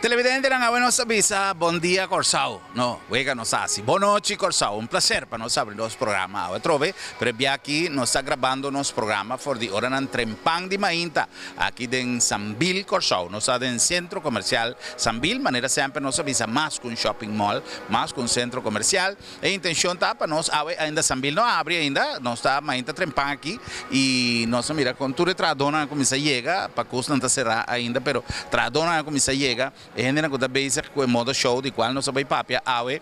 Televidentenan awe nos ta bisa bon dia Kòrsou, no, wega nos hasi bon nochi Kòrsou, un plaser pa nos abri nos programa awe atrobe, pero e bia aki nos ta grabando nos programa for di oranan trempan di mainta aki den Sambil Kòrsou, nos ta den Sentro Komersial Sambil, manera semper nos a bisa mas ku un shopping mall, mas ku un sentro komersial, E intencion ta pa nos awe ainda Sambil no a abri ainda, nos ta mainta trempan aki y nos a mira con tur e trahadornan a cuminsa yega, pa cosnan ta cera ainda pero trahadornan a cuminsa yega, e hendenan cu ta bezig cu e moda show di cual nos a bay papia awe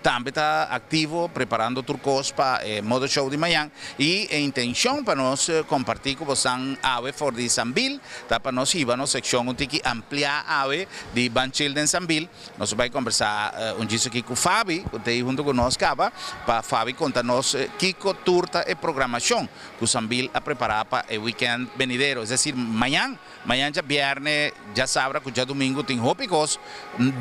tambe ta activo preparando tur cos pa e moda show di mañan y e intencion pa nos comparti cu bosan awe for di Sambil ta pa nos hiba nos seccion un tiki amplia awe di Banchil den Sambil. Nos a bai kombersá un djis aki ku Fabi, ku ta ei huntu ku nos kaba, pa Fabi konta nos kiko tur ta e programashon ku Sambil a prepará pa e wikènt benidero, es desir mañan. Mañan djabièrnè, djasabra ku djadumingu tin hopi kos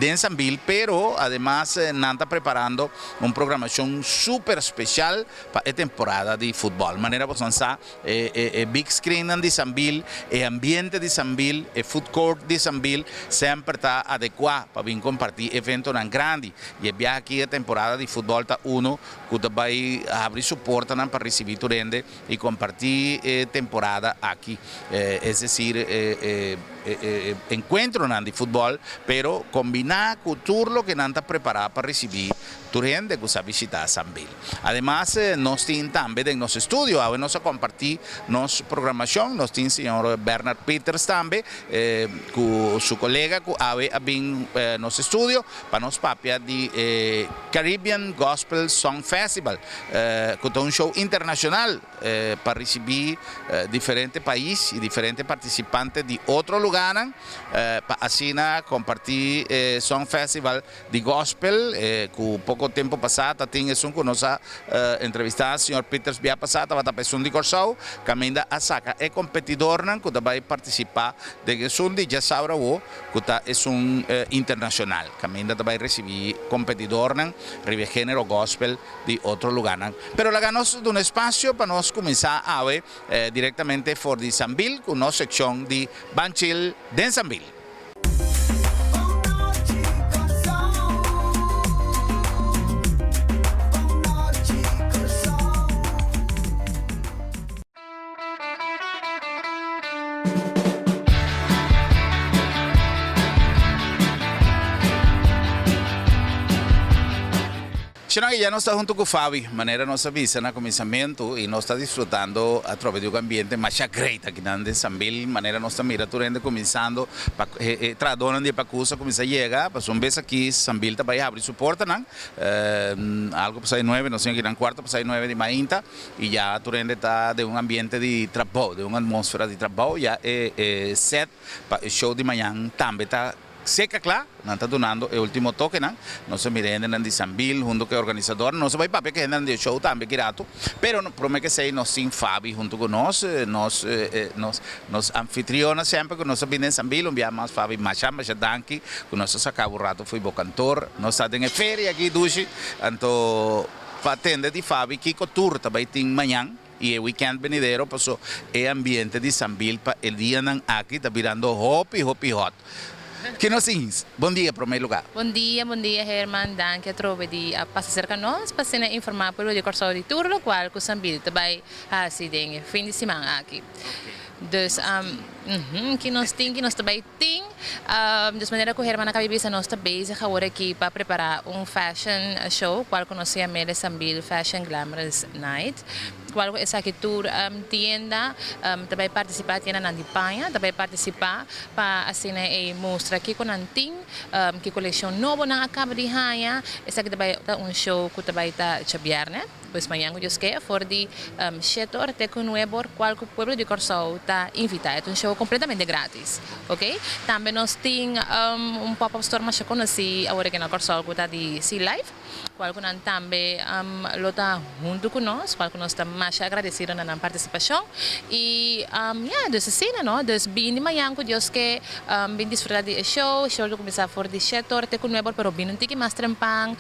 den Sambil, pero ademas nan ta preparando un programashon super speshal pa e temporada di futbòl. Manera boso sa, E big screennan di Sambil, e ambiente di Sambil, e food court di Sambil semper ta adekuá pa bin kompartí eventonan grandi. I e biaha aki e temporada di futbòl ta unu ku ta bai habri su portanan pa risibí tur hende i kompartí e temporada aki. Es desir e enkuentronan di futbòl pero kombiná ku tur loke nan ta prepará pa risibí tur hende ku sa bishitá Sambil. Ademas nos tin tambe den nos estudio, awe nos a comparti nos programacion, nos tin señor Bernard Peters tambe cu su colega cu awe a bin nos estudio pa nos papia di e Caribbean Gospel Song Festival cu ta un show internacional pa ricibi diferente pais y diferente participante di otro lugarnan pa asina comparti e Song Festival di gospel ku poko tempu pasá ta tin esun ku nos a entrevistá señor Peters bia pasá tabata pa esun di Kòrsou kaminda a saka e kompetidornan ku ta bai partisipá den esun di djasaura awo ku ta esun internashonal kaminda ta bai risibí kompetidornan riba e género gospel di otro lugánan. Pero laga nos duna espasio pa nos kuminsá awe direktamente for di Sambil ku nos sekshon di Banchil den Sambil. Sino ya nos ta hunto cu Fabi, manera nos a bisa na cuminsamentu y nos ta disfrutando atrobe di un ambiente masha great akinan den Sambil, manera nos ta mira tur hende cuminsando pa e trahadornan di e pacusa cuminsa yega, pasobra un bes aki Sambil ta bay habri su portanan algo pasai nuebe, nos tin akinan cuarto pasai nuebe di mainta y ya tur hende ta den un ambiente di trabou, den un atmosfera di trabou, ya e set pa e show di mañan tambe ta. Seca cla, nan ta dunando e ultimo tokenan. Nos a mira hendenan di Sambil hunto cu e organisadornan. Nos a bay papia cu hendenan di e show tambe ki rato. Pero prome cu esey nos tin Fabi hunto cu nos, nos nos nos anfitriona semper cu nos a bini den Sambil. Un bia mas Fabi masha masha danki cu nos a saca bo un rato fo'i bo kantoor. Nos ta den e feria aki dushi. Anto pa tende di Fabi kico tur ta bay tin mañan. I e weekend benidero paso e ambiente di Sambil pa e dianan aki ta birando hopi hopi hot. Ki nos tin? Bon dia prome lugar. Bon dia, bon dia Herman, danki atrobe di a pasa serka nos pa asina informa pueblo di Kòrsou di tur lokual ku Sambil ta bai hasi den e fin di siman aki. Dus ki nos tin, ki nos ta bai tin. Dus manera ku Herman a kabi bisa nos ta bezig awor aki pa prepará un fashion show kual ku nos ta yam'é de Sambil Fashion Glamorous Night kual ku esaki tur tienda ta bai partisipá tiendanan di paña ta bai partisipá pa asina ei mustra kiko nan tin ki kolekshon nobo nan a kaba di haña esaki ta bai ta un show ku ta bai ta djabièrnè. Pues mañan ku Dios ke, for di shete or te ku nuebe or kual ku pueblo di Kòrsou ta invitá. E ta un show kompletamente gratis, ok. Tambe nos tin un pop up store masha konosí awor aki na Kòrsou ku ta di Sea Life. Cual cu nan tambe lo ta hunto cu nos, cual cu nos ta masha agradecido na nan participacion. Y ya, dus asina no. Dus bini mañan cu Dios ke, bin disfruta di e show. E show lo cuminsa for di shete or te cu nuebe or, pero bini un tiki mas trempan.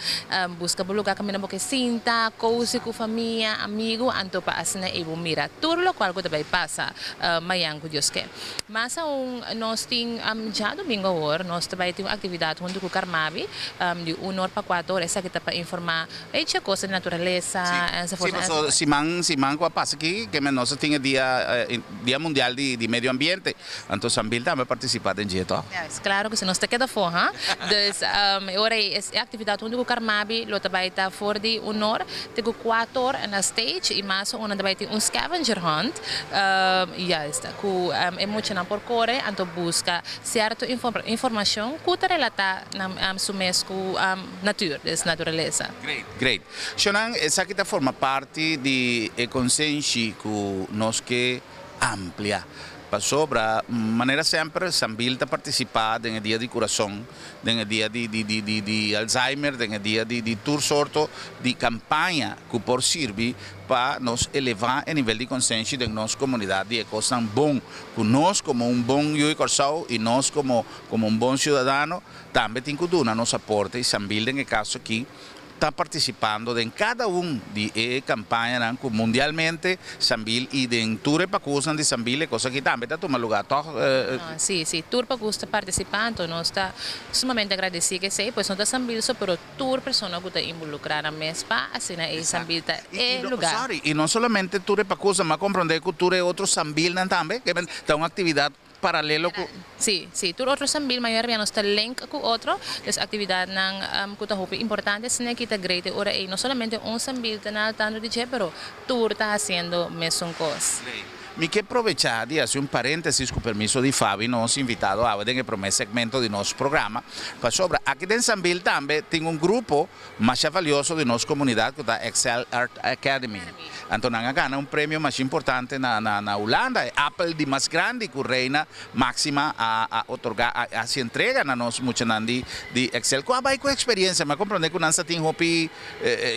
Busca bo lugar caminda bo ke sinta, cozy cu famia, amigo, anto pa asina ey bo mira tur locual cu ta bay pasa mañan cu Dios ke. Mas aun nos tin djadomingo awor nos ta bai tin un actividad hunto cu Carmabi di un or pa cuatro or. Esaki ta pa informa echa cosa di naturalesa enzovoort. Sí, paso siman siman cu a pasa aki ke men nos a tin e dia dia mundial di di medio ambiente anto Sambil tambe a participa den dje toch? Yes, claro cu si nos ta keda afo ha. Dus e ora ey e actividad hunto cu Carmabi lo ta bai ta for di un or te cu cuatro or na stage y mas aun nan ta bai tin un scavenger hunt. Juist, ku e muchanan por kore anto buska sierto informashon ku ta relatá nan su mes ku natuur, dus naturalesa. Great, great. Shonan, esaki ta forma parti di e konsenshi ku nos ke amplia. Pasobra, manera semper, Sambil ta partisipá den e Dia di Kurason, den e dia di di di di di Alzheimer, den e dia di di tur sorto di kampaña ku por sirbi Pa nos elevá e nivel di konsenshi den nos komunidat di e kosnan bon ku nos komo un bon yu di Kòrsou i nos komo komo un bon siudadano tambe tin ku duna nos aporte i Sambil den e kaso aki ta partisipando den kada un di e kampañanan ku mundialmente Sambil i den tur e pakusnan di Sambil e kos aki tambe ta tuma lugá tòg? Sí, sí, tur pakus ta partisipá anto nos ta sumamente agradesí ku esei pues no ta Sambil so pero Tur persona ku ta involukrá nan mes pa asina e sambil ta e lugá. Sorry, i no solamente tur e pakusa, m'a komprondé ku tur e otro sambilnan tambe, ke ta un aktividat paralelo ku. Sí, sí, tur otro sambil mayoria nos ta link ku otro, dus aktividatnan ku ta hopi importante asina aki ta great e ora ei no solamente un sambil ta na al tanto di dje, pero tur ta hasiendo mesun kos. Great. Mi ke probechá di hasi un paréntesis ku permiso di Fabi, nos invitado awe den e promé segmento di nos programa, pasobra aki den Sambil tambe tin un grupo masha valioso di nos komunidat ku ta Excel Art Academy. Anto nan a gana un premio masha importante na na Hulanda, e apel di mas grandi ku Reina Máxima a a otorgá, a hasi entrega na nos muchanan di di Excel. Ku a bai ku eksperiencia? Mi a komprondé ku nan sa tin hopi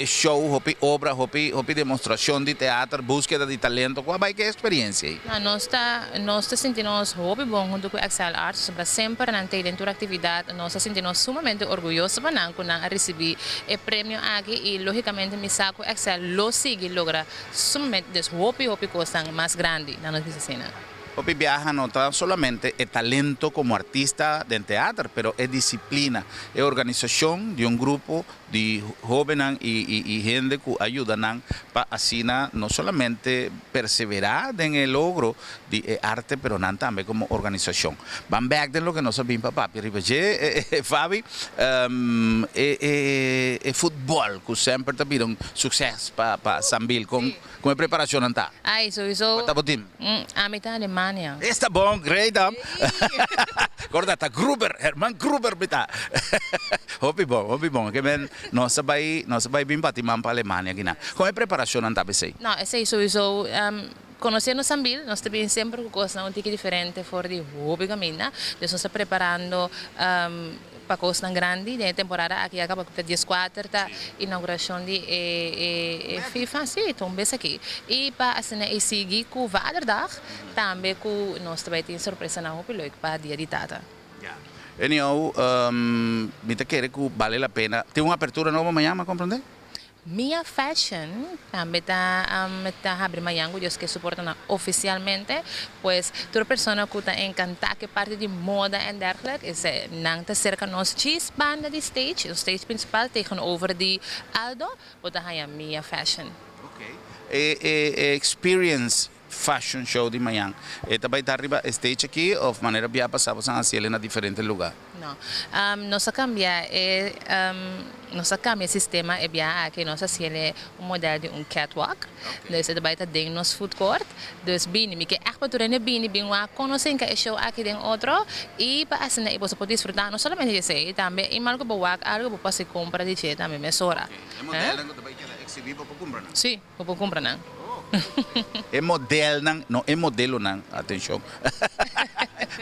show, hopi obra, hopi hopi demostracion di teater, buskeda di talento. Cua bai ke experiencia ei? No, nos ta nos ta sinti nos hopi bon hunto cu Excel Arts, pasobra semper nan ta ei den tur actividad. Nos ta sinti nos sumamente orguyoso pa nan cu nan a ricibi e premio aki y logicamente mi sa cu Excel lo sigui logra sumamente, dus hopi hopi cosnan mas grandi, nan nos bisa asina. Hopi biaha no ta solamente e talento como artista den teater, pero e disciplina, e organisacion di un grupo di hobennan i i hende ku a yuda nan pa asina no solamente perseverá den e logro di e arte pero nan tambe komo organisashon. Ban bèk den loke nos a bin pa papia riba dje, Fabi, e e e futbòl ku semper ta bira un sukses pa pa Sambil kon kon e preparashonnan ta? Ai, souiso. Kua ta bo tim? Ami ta Alemania. Esta bon, great dan. Corda ta Gruber, Herman Gruber mi ta. Hopi bon, hopi bon. Ke men nos a bai, nos a bai bin bati man pa Alemania kinan. Kon e preparacionnan ta p'esei? No, esei souiso conociendo Sambil, nos ta bin semper cu cosnan un tiki diferente for di hopi caminda. Dus nos ta preparando Pa kosnan grandi den e temporada aki a kaba ku ta dieskuater ta inaugurashon di e FIFA si ta un bes aki i pa asina e sigui ku Vaderdag tambe ku nos ta bai tin sorpresanan hopi leuk pa dia di tata. Ya. Anyhow mi ta kere ku bale la pena. Tin un apertura nobo mañana mi a komprende? Mia Fashion tambe ta ta habri mañan ku Dios ke soporta nan ofisialmente, pues tur persona ku ta enkantá ku e parti di moda en dergelijk esei nan ta serka nos djis banda di stage, nos stage principal tegenover di Aldo bo ta haña Mia Fashion. Ok, e e experience fashion show di mañan e ta bai ta riba e stage aki of manera bia pasa boso a hasiel na diferente luga? No. Nos a cambia e nos a cambia e sistema e biaha aki nos a haciele un model di un catwalk. Dus e ta bay ta den nos food court. Dus bini, mi ke echt pa tur hende bini bin wak con nos hinca e show aki den otro y pa asina y boso por disfruta no solamente di esey tambe y mal cu bo wak algo bo por haci compra di dje tambe mesora. E modelnan cu ta bay keda exhibi bo por cumpra nan? Si, bo por cumpra nan. E modelnan, no e modelonan, atencion,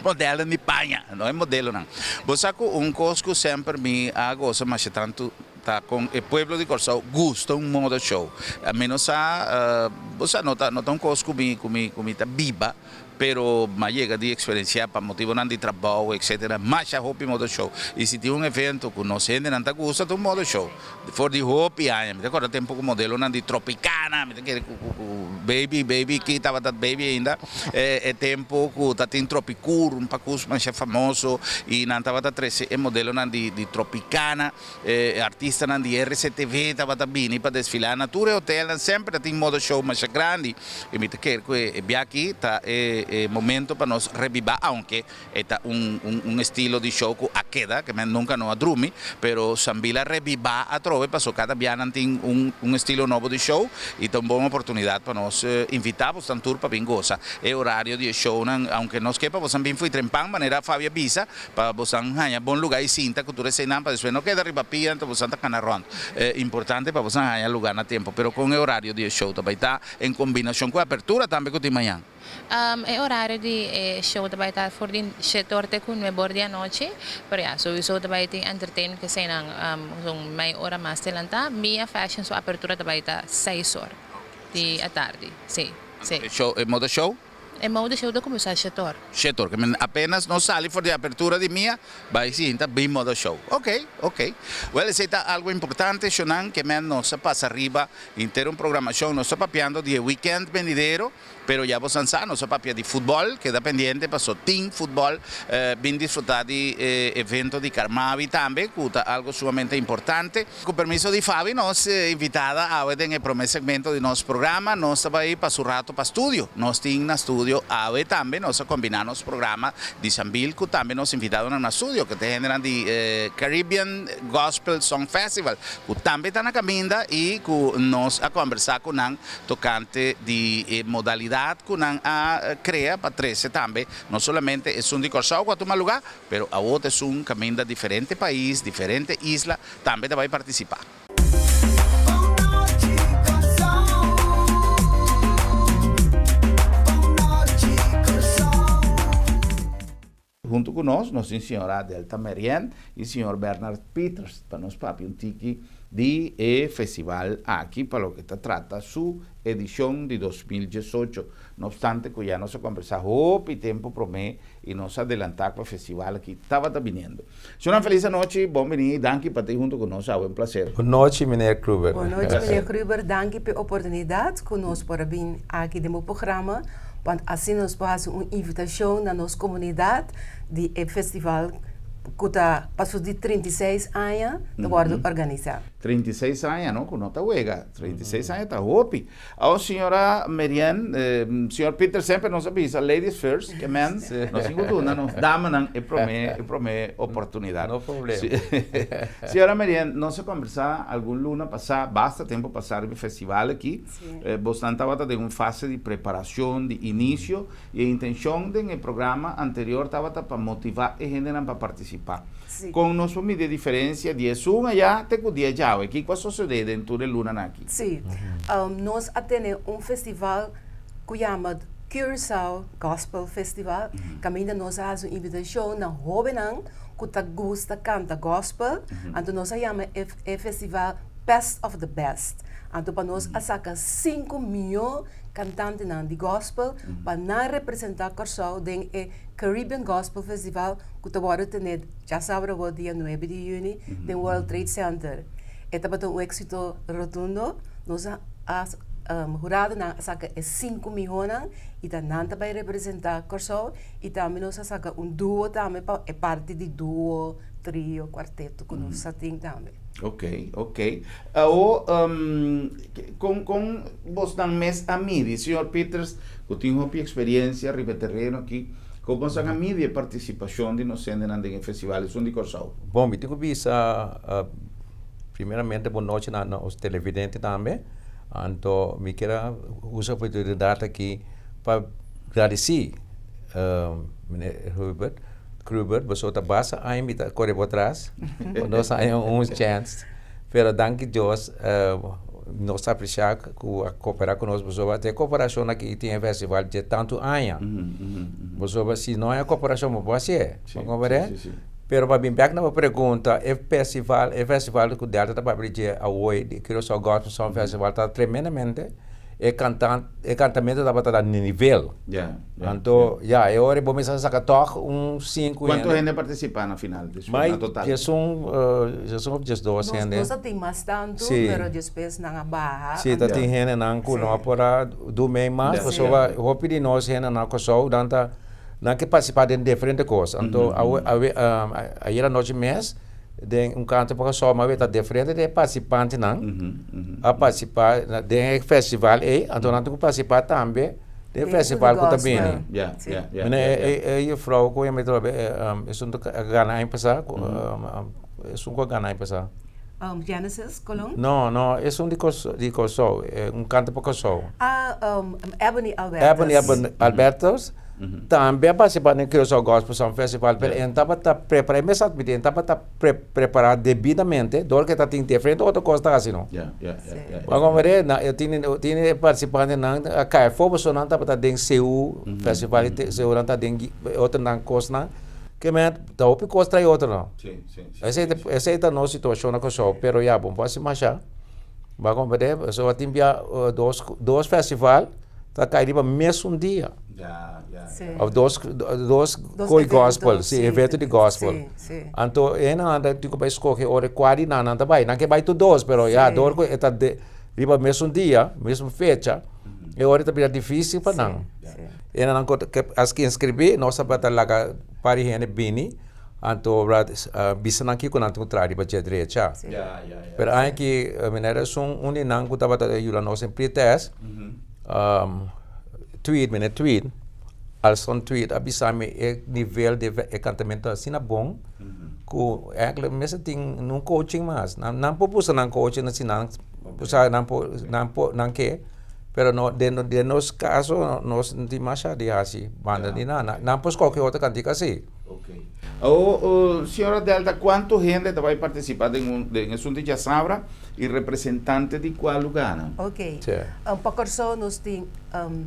modelnan di paña, no e modelonan. Bo sa cu un cos cu semper mi a goza masha tanto. ta kon e pueblo di Kòrsou gusta un moda show. Mi no sa, bo sa no ta no ta un kos ku mi ku mi ku mi ta biba, pero m'a yega di eksperensiá pa motibonan di trabou etsetera masha hopi moda show. I si tin un evento ku nos hendenan ta gusta ta un moda show. For di hopi aña, mi ta kòrda tempu ku modelonan di Tropicana, mi ta kere ku ku ku baby baby ki tabata baby ainda, e tempu ku ta tin Tropicur, un pakus masha famoso i nan tabata trese e modelonan di di Tropicana, e artistanan di RCTV tabata bini pa desfilá na tur e hotelnan, semper ta tin moda show masha grandi i mi ta kere ku e bia aki ta e e momento pa nos rebibá aunke E ta un un estilo di show ku a keda, ke men nunka no a drumi, pero Sambil a rebibá atrobe paso kada bia nan tin un un estilo nobo di show i ta un bon oportunidat pa nos invitá bosnan tur pa bin gosa. E orario di e shownan, aunke nos ke pa bosnan bin fui trempan manera Fabi a bisa, pa bosnan haña bon lugá i sinta ku tur eseinan pa despues no keda riba pia anto bosnan ta kana rònt. Importante pa bosnan haña lugá na tempu, pero kon e orario di e show ta bai ta en kombinashon ku e apertura tambe ku tin mañan. E orario di e show ta bai ta for di shete or te ku nuebe or di anochi, pero ya, souiso ta bai tin entertainment keseinan un mei ora mas delantá. Mia Fashion su apertura ta bai ta seis or di atardi, si, si. E show, e moda show? E moda show ta kuminsá shete or. Shete or, ke men apenas nos sali for di apertura di Mia, bai sinta bin moda show. Ok, ok. Well, esei ta algu importante, shownan, ke men nos a pasa riba henter un programashon. Nos ta papiando di e weekend benidero. Pero ya bosan sa, nos a papia di futbòl, keda pendiente paso tin futbòl, bin disfrutá di e evento di Carmabi tambe, ku ta algo sumamente importante. Ku permiso di Fabi, nos invitada awe den e promé segmento di nos programa, nos ta bai pa su rato pa studio. Nos tin na studio awe tambe, nos a kombiná nos programa di Sambil ku tambe nos invitadonan na studio, ku ta e hendenan di Caribbean Gospel Song Festival, ku tambe ta na kaminda i ku nos a kòmbersá ku nan tocante di e modalidad cu nan a crea pa trece tambe no solamente esun di Corsou cu a tuma lugar, pero awor ta esun caminda diferente pais, diferente isla tambe ta bay participa. Huntu ku nos, nos tin señora Delta Merien i señor Bernard Pieters pa nos papia un tiki di e festival aki pa loke ta trata su edishon di 2018. No opstante ku ya nos a kombersá hopi tempu promé i nos a adelantá ku e festival aki tabata biniendo. Señornan felis anochi, bon bini i danki pa ta huntu ku nos awe. Un plaser. Bon nochi meneer Kruber. Bon nochi meneer Kruber, danki p'e oportunidat ku nos por a bin aki den bo programa. Want asina nos por hasi un invitashon na nos komunidat di e festival ku ta paso di 36 aña ta wòrdu organisá. 36 aña no, ku no ta wega. 36 aña ta hopi. Awor señora Merien, señor Peter semper nos a bisa ladies first, ke men nos tin ku duna nos damanan e promé e promé oportunidat. No problema. Señora Merien, nos a kombersá algun luna pasá, basta tempu pasá riba e festival aki. Bosnan tabata den un fase di preparacion di inicio y e intencion den e programa anterior tabata pa motiva e hendenan pa participa. Con nos por midi e diferencia di esun aya te cu dia djawe? Kico a sosode den tur e lunanan aki? Sí. Nos a tene un festival cu yama Curaçao Gospel Festival caminda nos a haci un invitacion na hobennan cu ta gusta canta gospel. Anto nos a yama e festival Best of the Best. Anto pa nos a saka sinku mihó kantantenan di gospel pa nan representá Kòrsou den e Caribbean Gospel Festival ku ta wòrdu tené djasabra awor dia nuebe di yüni den World Trade Center. E tabata un éksito rotundo. Nos a huradonan a saka e sinku mihónan i ta nan ta bai representá Kòrsou i tambe nos a saka un duo tambe pa e parti di duo, trio, kuarteto ku nos sa tin tambe. Ok, ok. Awo, kon kon bosnan mes a midi, señor Pieters, ku tin hopi eksperiencia riba e tereno aki, kon bosnan a midi e partisipashon di nos hendenan den e festival esun di Kòrsou? Bon, mi tin ku bisa primeramente bon nochi na nos televidente tambe. Anto mi kier a usa e oportunidat aki pa gradisí meneer Hubert. Krubert, boso ta basta aña mi ta kore bo tras, pa nos haña un chèns. Pero danki Dios, nos ta apresiá ku a koperá ku nos pasobra te koperashon aki tin e festival dje tantu aña. Pasobra si no haña koperashon bo por hasié, bo komprendé? Pero pa bin bek na bo pregunta, e festival, e festival ku Delta ta papia di dje awoy, di Curaçao Gospel Song Festival, ta tremendamente, e kantan, e kantamento tabata na nivel. Ya, ya. Anto, ya, e ora bo mester a saka tòg un sinku hende. Kuantu hende a partisipá na final, despues, Mai na total? 11, 11 òf 12 hende. Nos a tin mas tantu, Si. pero despues nan a baha. Si, ta tin hendenan ku no a por a du mei mas, Ya. pasobra hopi di nos hendenan na Kòrsou nan ta. Nan ke partisipá den diferente kos. Anto awe awe ayer anochi mes den un kanto pa Kòrsou mi a weta diferente di e partisipantenan a partisipá den e festival ei, anto nan tin ku partisipá tambe den e festival ku ta bini. Mene e jufrou ku mi ta esun ku a gana aña pasá, esun ku a gana aña pasá. Genesis Colon? No, no, esun di di Kòrsou, un kanto pa Kòrsou. Ah, Ebony Albertus. Ebony Albertus tambe a partisipá den Curaçao Gospel Song Festival, pero e no tabata prepará, e mes a admití, e no tabata prepará debidamente dor ke ta tin diferente otro kos ta hasi no. Bo a komprendé? Na e tin tin e partisipantenan a kai afó pasobra nan tabata den Seú Festival i Seú nan ta den otronan kosnan ke men ta hopi kos trae otro no. Esei ta esei ta nos situashon na Kòrsou, pero ya bo no por hasi masha. Bo a komprendé? Pasobra tin bia dos dos festival ta kai riba mesun dia. Òf dos dos koi gòspel, si, evento di gòspel. Anto e hendenan ta tin ku bai skohe ora kua di nan nan ta bai. Nan ke bai tur dos, pero ya dor ku e ta riba mesun dia, mesun fecha, e ora ta bira difísil pa nan. E hendenan ku ke a inskribí nos tabata laga par di hende bini. Anto ora bisa nan kiko nan tin ku traha riba dje drecha. Pero aña ki meneer esun un di nan ku tabata yuda nos den pre-test, Tweed, meneer Tweed, Alston Tweed a bisa mi e nivel di e kantamento asina bon ku eigenlijk mester tin un coaching mas. Nan nan por buska nan coaching si nan sa nan por nan por nan ke, pero no den den nos kaso nos no tin masha di hasi banda di nan. Nan por skohe otro kantika si. Ok. Awor, señora Delta, cuanto hende ta bay participa den un den esun di djasabra y representante di cua lugarnan? Ok. Pa Kòrsou nos tin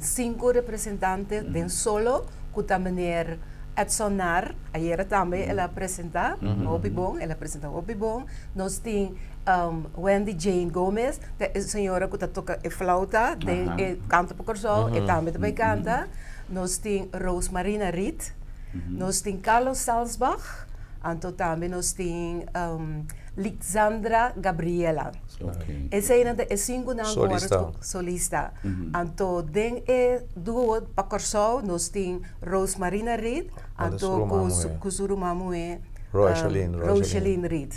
sinku representante den solo ku ta meneer Edson Naar, ayera tambe el a presenta hopi bon, el a presenta hopi bon. Nos tin Wendy Jane Gomez, ta e señora ku ta toka e flauta den e Kanto pa Kòrsou, e tambe ta bay kanta. Nos tin Rosemarina Riet. Nos tin Carlos Salsbach, anto tambe nos tin Lixandra Gabriela. Eseinan ta e sinkunan ku wòrdu solista. Anto den e duo pa Kòrsou nos tin Rosemarina Reed anto ku su ruman muhé Rocheline Reed.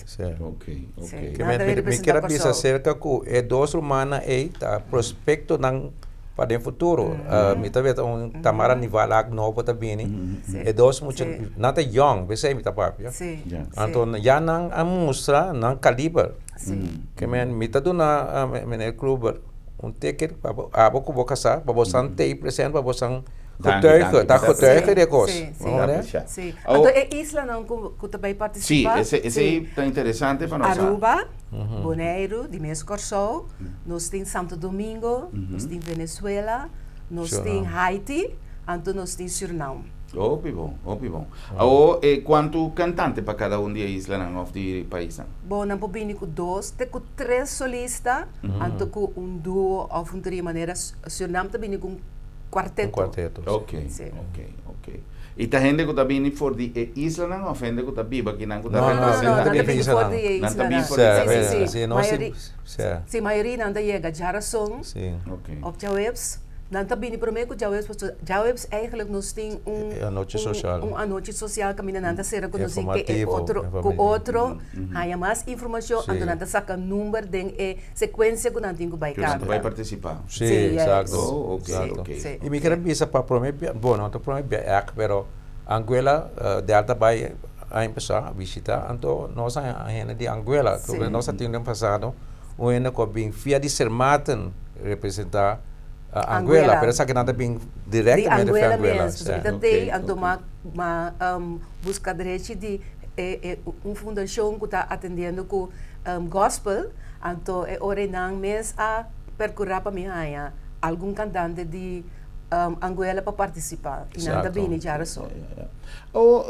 Mi kier a bisa aserka ku e dos rumannan ei ta prospektonan pa den futuro. Mi ta weta un Tamara Nivalak nobo ta bini. E dos mucha nan ta yong, p'esei mi ta papia. Anto ya nan a mustra nan kaliber. Ke men mi ta duna meneer Kluber un ticket pa bo abo ku bo kasá pa bo san tei present pa bo san getuige, ta getuige di e kos. Anto e islanan ku ta bai partisipá. Si, esei ta interesante pa nos sa. Aruba. Boneiru, di mes Kòrsou, nos tin Santo Domingo, nos tin Venezuela, nos tin Haiti, anto nos tin Sürnam. Hopi bon, hopi bon. Awor, e kuantu kantante pa kada un di e islanan òf di e paisnan? Bon, nan por bini ku dos te ku tres solista, anto ku un duo òf un trio, manera Sürnam ta bini ku un kuarteto. Un kuarteto, si. Oke, oke, oke. I ta hende ku ta bini for di e islanan òf hende ku ta biba akinan ku ta No, no, representá? nan ta bini for di e Nan ta bini islanan. for di e Sí, sí, sí. Sí, nos Mayoria, sí. sí, mayoria nan ta yega djarason Sí. Oké. òf djaweps. Nan ta bini promé ku djaweps pasobra djaweps eigenlijk nos tin un E anochi un sosial. un anochi sosial kaminda nan ta sera konosí ke e Informativo, otro ku informativo. otro, haña mas informashon, Sí. anto nan ta saka number den e sekuensia ku nan tin ku bai Ku nan ta kanta. bai partisipá. Sí, Sí, yes. exacto. Oh, ok, Exacto. ok. Sí. I mi kier a bisa pa prome bia, bo no ta prome bia èk, pero Anguilla Delta bai a empesá a bishitá, anto nos a hende di Anguilla, Sí. nos a tin den pasado un hende ku a bin via di Sint Maarten representá Anguilla, Anguilla. pero esakinan ta bin Di direktamente for Anguilla Anguilla. mes, Sí. pasobra mi ta Ok, tei, anto ok. m'a m'a buska drechi di e e un fundashon ku ta atendiendo ku gospel, anto e ora ei nan mes a perkurá pa mi haña algun kantante di. Anguela pa partisipá i nan ta bini djarason. O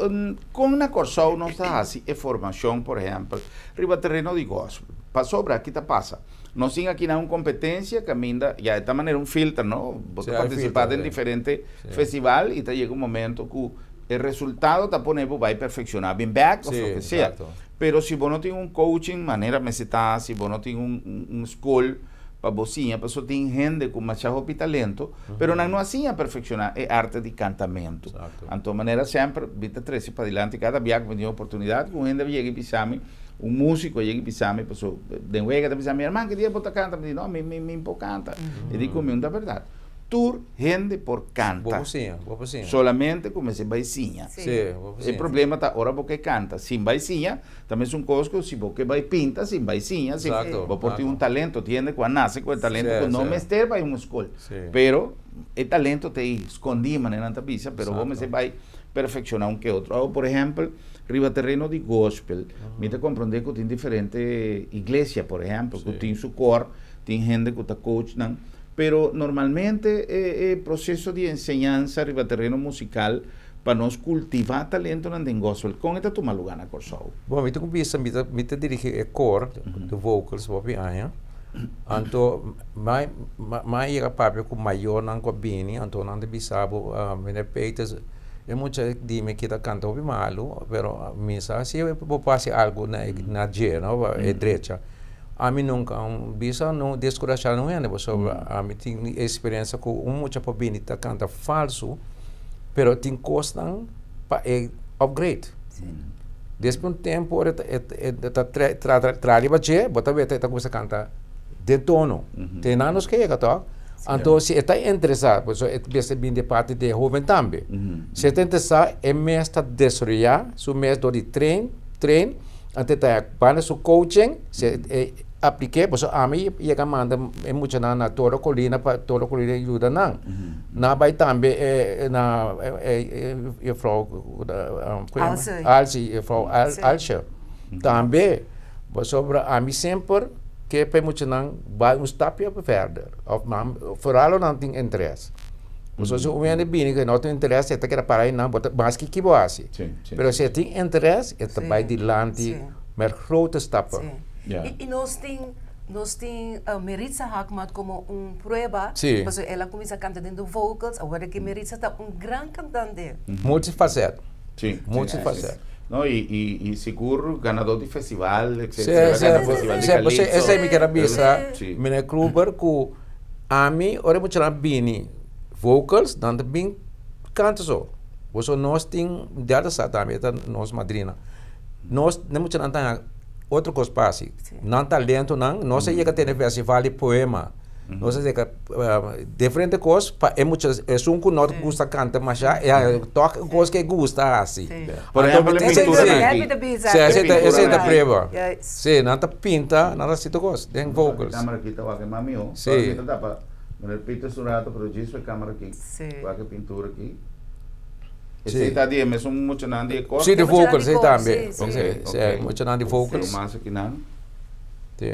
kon na Kòrsou nos ta hasi e formashon, por ehèmpel, riba tereno di gòspel? Pasobra aki ta pasa, nos tin akinan un kompetensia kaminda, ya e ta manera un filter, no? Bo ta partisipá den diferente festival i ta yega un momento ku e resultado ta pone bo bai perfekshoná bin bèk òf loke sea. Pero si bo no tin un coaching manera mester ta, si bo no tin un skol pa bo siña, pasobra tin hende ku masha hopi talento, pero nan no a siña perfekshoná e arte di kantamentu. Anto manera semper mi ta trese padilanti kada bia ku mi tin oportunidat ku un hende a yega i bisa mi, un músiko a yega i bisa mi, pasobra den wega ta bisa mi, herman ki dia bo ta kanta? Mi di no, mi mi por kanta. E di ku mi, un ta bèrdat. Tur hende por kanta. Bo por siña, bo por siña. Solamente ku mester bai siña. Sí, bo por siña. E problema ta ora bo ke kanta sin bai siña, ta mesun kos ku si bo ke bai pinta sin bai siña, si bo por tin un talento, tin hende ku a nase ku e talento ku no mester bai un skol, pero e talento ta ei skondí manera nan ta bisa, pero bo mester bai perfekshoná un ke otro. Awor por ehèmpel riba tereno di gospel mi ta komprondé ku tin diferente iglesia por ehèmpel ku tin su kor, tin hende ku ta coach nan. Pero normalmente e e proceso di enseñansa riba tereno musical pa nos cultiva talentonan den gospel, con e ta tuma luga na Corsou? Bon, mi ta ku bisa, mi ta mi ta dirigi e koor, de vocals, hopi aña. Anto mai mai a yega papia ku mayornan ku a bini, anto nan ta bisa bo, Meneer Peters, e mucha di mi aki ta kanta hopi malu, pero mi sa si bo por hasi algu na na dje, no, pa e drecha. Ami nunka bisa no deskurashá un hende pasobra ami tin eksperensia ku un mucha por bini ta kanta falsu pero tin kosnan pa e upgrade. Despues un tempu ora e ta traha riba dje bo ta weta e ta kuminsá kanta den tono. Te nan nos ke yega tòg. Anto si e ta interesá pasobra e mester bini di parti di e hoben tambe. Si e ta interesá e mes ta desaroyá su mes dor di train train. Ante ta banda su coaching, si e apliké, pasobra ami yega manda e muchanan na Toro Colina pa Toro Colina yuda nan. Nan bai tambe na juffrouw Alse. Alse, juffrouw Alsje. Tambe, pasobra ami semper ke pa e muchanan bai un stapje verder, of nan, vooral nan tin interes. Pasobra si un hende bini ku e no tin interes, e ta keda para einan, bo ta maske ki bo hasi. Pero si e tin interes, e ta bai dilanti met grote stappen. I nos tin, nos tin Meritza Haakmat komo un prueba, pasobra el a kuminsá kanta den de vocals, awor ke Meritza ta un gran kantante. Multifacet. Multifacet. No, i sigur ganadó di festival, etcetera. Sí, sí, sí. Esei mi kier a bisa, meneer Kruber, ku Ami ora e muchanan bini vocals nan ta bin canta so boso nos tin derde sa tambe e ta nos madrina nos e muchanan ta otro cos pa haci nan talentonan nos a yega tene festival di poema nos a yega diferente cos pa e mucha esun cu no gusta canta masha e a tok e cos cu e gusta haci Por ehempel e pinturanan aki. Si esey ta prueba si nan ta pinta nan ta haci tur cos den vocals. Camera aki ta wak e mami ho. Si. Mi ta tapa meneer Peters un rato pero djis e camera aki. Wak e pintura aki. Esey ta di e mesun muchanan di e kor? Si di vocals esey tambe. Si muchanan di vocals. Mas akinan. Si.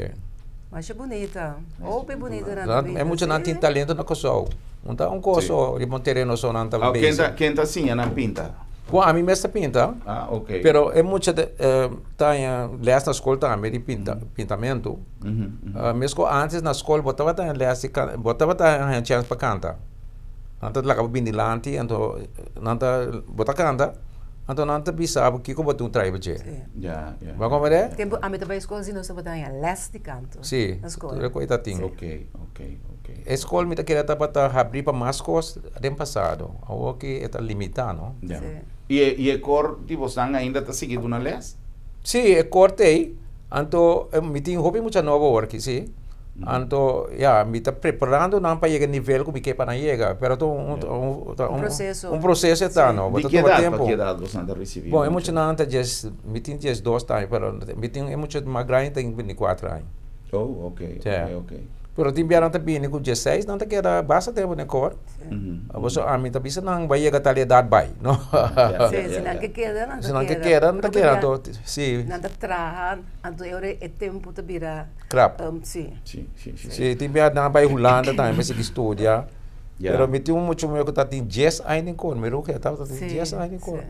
Masha bunita. Hopi bunita nan ta pinta. E muchanan tin talento na Kòrsou. Un ta un kos so riba un tereno so nan ta bezig. Ken ta siña nan pinta? Bon, ami mes ta pinta. Ah, ok. Pero e mucha ta haña les na skol tambe di pinta, pintamentu. Mes ku antes na skol bo tabata haña les di bo tabata haña chèns pa kanta. Nan ta laga bo bin dilanti anto nan ta, bo ta kanta, anto nan ta bisa bo kiko bo tin ku trae pa dje. Ya, ya. Bo a komprende? Tempu ami ta bai skol si nos tabata haña les di kanto. Si, na skol. tur e kos ta tin. Ok, ok, ok. E skol mi ta kere tabata habrí pa mas kos den pasado. Awor ki e ta limitá, no? Ya. Sí. I e, i e kor di bosnan ainda ta sigui duna les? Sí, e kor t'ei. Anto, mi tin hopi mucha nobo awor aki, sí. Anto, ya, mi ta preparando nan pa yega e nivel ku mi ke pa nan yega. Pero ta un, un, ta Un proseso. Un proseso e ta, no? Bo Di ta ki tuma edat pa tempu. ki edat bosnan ta risibí Bon, e mucha? muchanan ta djes, mi tin 12 aña, pero mi tin e mucha mas grandi tin 24 aña. Oh, ok, Sí. ok, ok. Pero tin bia nan ta bini ku dieseis, nan ta keda basta tempu den kor. Pasobra ami ta bisa nan bai yega tal edat bai, no? Sí, si nan ke keda, nan ta keda. Si nan ke keda, nan ta keda. Anto, sí. Nan ta traha, anto e ora e tempu ta bira. Krap. Sí. Sí, sí, sí. Sí, tin bia nan bai Hulanda tambe pa sigui studia. Pero mi tin un mucha muher ku ta tin dies aña den kor. Mi rugia tabata tin dies aña den kor.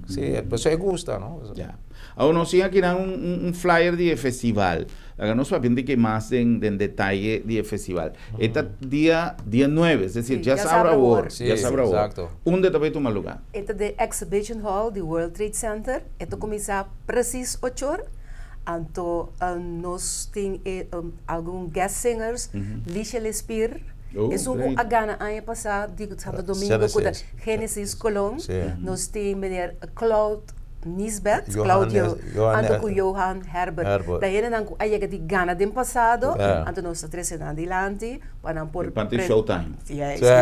Si, pasobra e gusta, no? Ya. Awor nos tin akinan un flyer di e festival. Laga nos papia un tiki mas den detaye di e festival. E ta dia dia nuebe, es decir, djasabra awor. Djasabra awor. Unda e ta bay tuma luga? E ta den Exhibition Hall di World Trade Center. E ta kuminsá presis ochor. Anto nos tin e algun guest singers, Licia Lespier, esun ku a gana aña pasá di Santo Domingo ku ta Genesis Colon. Nos tin meneer Claude Nisbet, Claudio, anto ku Johan Herbert. Ta hendenan ku a yega di gana den pasado, anto nos ta trese nan dilanti pa nan por. Parti showtime. Sí,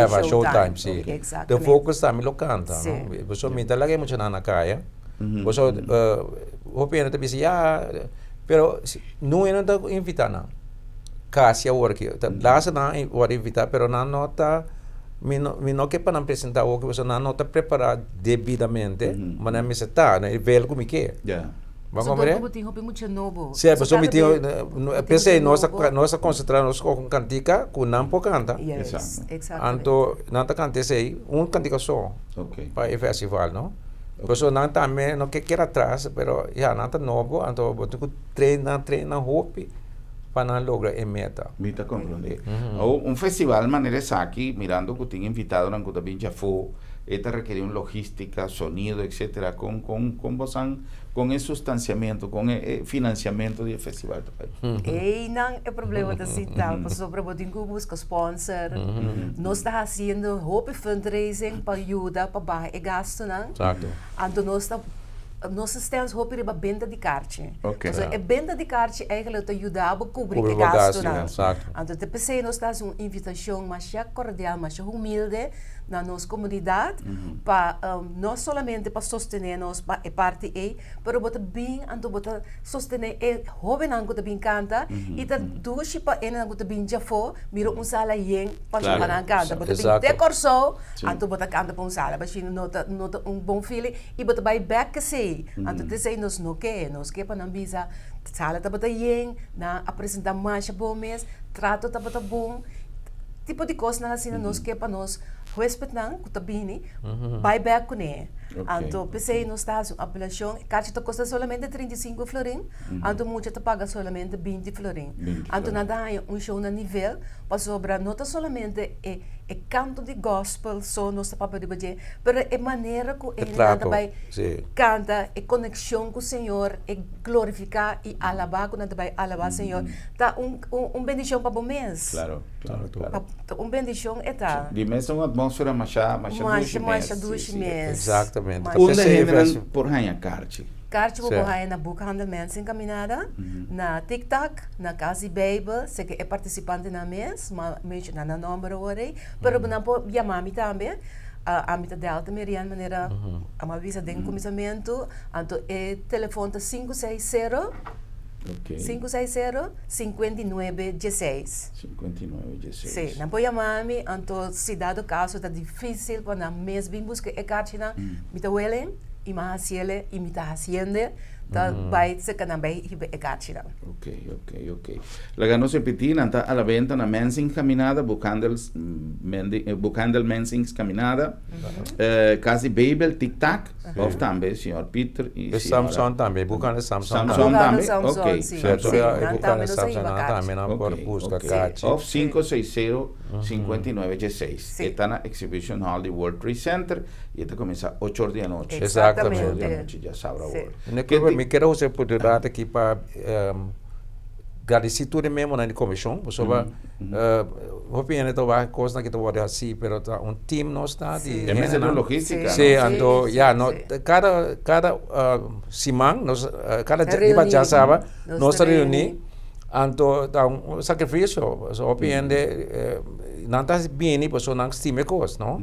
pa showtime, sí. The Focus tambe lo kanta, no? Pasobra mi ta laga e muchanan na kaya. Boso hopi hende ta bisa ya, pero no hende ta invita nan. Casi awor aki. Ta laatste nan a worde invita pero nan no ta, mi no mi no ke pa nan presenta awor pasobra nan no ta prepara debidamente, ma nan mester ta na e nivel ku mi ke. Bo a Pasobra komprende? bo tin hopi mucha nobo. Si, pasobra mi tin, Bo tin p'esei mucha nos ta nobo. nos ta konsentrá nos skohe un kantika ku nan por kanta. Yes, exactamente. Anto nan ta kanta esei, un kantika so pa e festival, no? Pasobra nan tambe no ke keda atras, pero ya nan ta nobo, anto bo tin ku train nan, train nan hopi pa nan logra e meta. Mi ta komprondé. Awor, un festival manera esaki, mirando ku tin invitadonan ku ta bin djafó, e ta rekerí un logística, sonido, etcétera. Kon, kon, kon bosan, kon e sustansiamentu, kon e e finansiamentu di e festival ta bai? Einan e problema ta sinta, pasobra bo tin ku buska sponsor. Nos ta hasiendo hopi fundraising pa yuda pa baha e gastunan. Anto nos ta nos ta stens hopi riba benta di karchi. Pasobra e benta di karchi eigenlijk ta yuda bo kubri e gastunan. Anto te p'esei nos ta hasi un invitashon masha kordial, masha humilde na nos komunidat pa no solamente pa sostené nos pa e parti ei, pero bo ta bin anto bo ta sostené e hóbennan ku ta bin kanta i ta dushi pa enan ku ta bin djafó mira un sala yen pa pa nan kanta. Bo ta bin te Kòrsou anto bo ta kanta pa un sala bashina no ta no ta un bon feeling i bo ta bai bèk kesei. Anto t'esei nos no ke, nos ke pa nan bisa sala tabata yen, nan a presentá masha bon mes, trato tabata bon, tipo di kosnan asina nos ke pa nos huespednan ku ta bini bai bèk kuné. Anto p'esei nos ta hasi un apelashon, e kachi ta kosta solamente 35 florin, anto mucha ta paga solamente 20 florin. Anto nan ta haña un show na nivel, pasobra no ta solamente e e kanto di gospel so nos ta papia riba dje, pero e manera ku e hendenan ta bai kanta, e konekshon ku Señor, e glorifiká i alabá ku nan ta bai alabá Señor, ta un un bendishon pa bo mes. Ta un bendishon e ta. Di mes ta un atmósfera masha masha dushi mes. Masha dushi mes. Exactamente. Unda hendenan por haña karchi? Karchi bo por haña na Boekhandel Mens Encaminada, na Tik Tak, na Kas di Beibel, seke e partisipantenan mes, m'a menshoná nan nòmber awor ei, pero bo nan por yama mi tambe. Ami ta Delta Merian manera a m'a bisa den kuminsamentu, anto e telefòn ta 560. Ok. 560 59 16. 59 16. Sí, nan por yama mi, anto si dado caso ta difícil pa nan mes bin busca e karchinan, mi ta welen i mi a hasiele i mi ta hasiende, ta bai cerca nan bai hiba e karchinan. Ok, ok, ok. Laga nos repetí, nan ta a la venta na Mensing's Caminada, Boekhandels, Mendi, Boekhandel Mensing's Caminada, Cas di Beibel, Tic Tac. Of tambe señor Peter y E señora Samson tambe, bukan de Samson Samson tambe. tambe? Bukan de Samson, Ok, sí. Samson. Sí, E nan bukan tambe de nos a Samson hiba nan kachi. tambe nan por Ok, buska ok. kachi. Of 560 59 16. Sí. E ta na Exhibition Hall di World Trade Center y e ta cuminsa ocho or di anochi. Exactamente. Ocho or di anochi, ya sabra Sí. awor. Ne Ke ku ti- mi kere usa e oportunidat aki pa gradisí tur e miembronan di komishon pasobra hopi hende ta wak kosnan ki ta wòrdu hasí pero ta un team nos ta di E mester hendenan. di logística, Sí, no? anto Sí, ya sí, no sí. kada kada siman nos kada Ta riba reuní. djasaba Nos nos ta ta reuní reuní. anto ta un sakrifisio pasobra hopi hende nan ta bini pasobra nan stima e kos no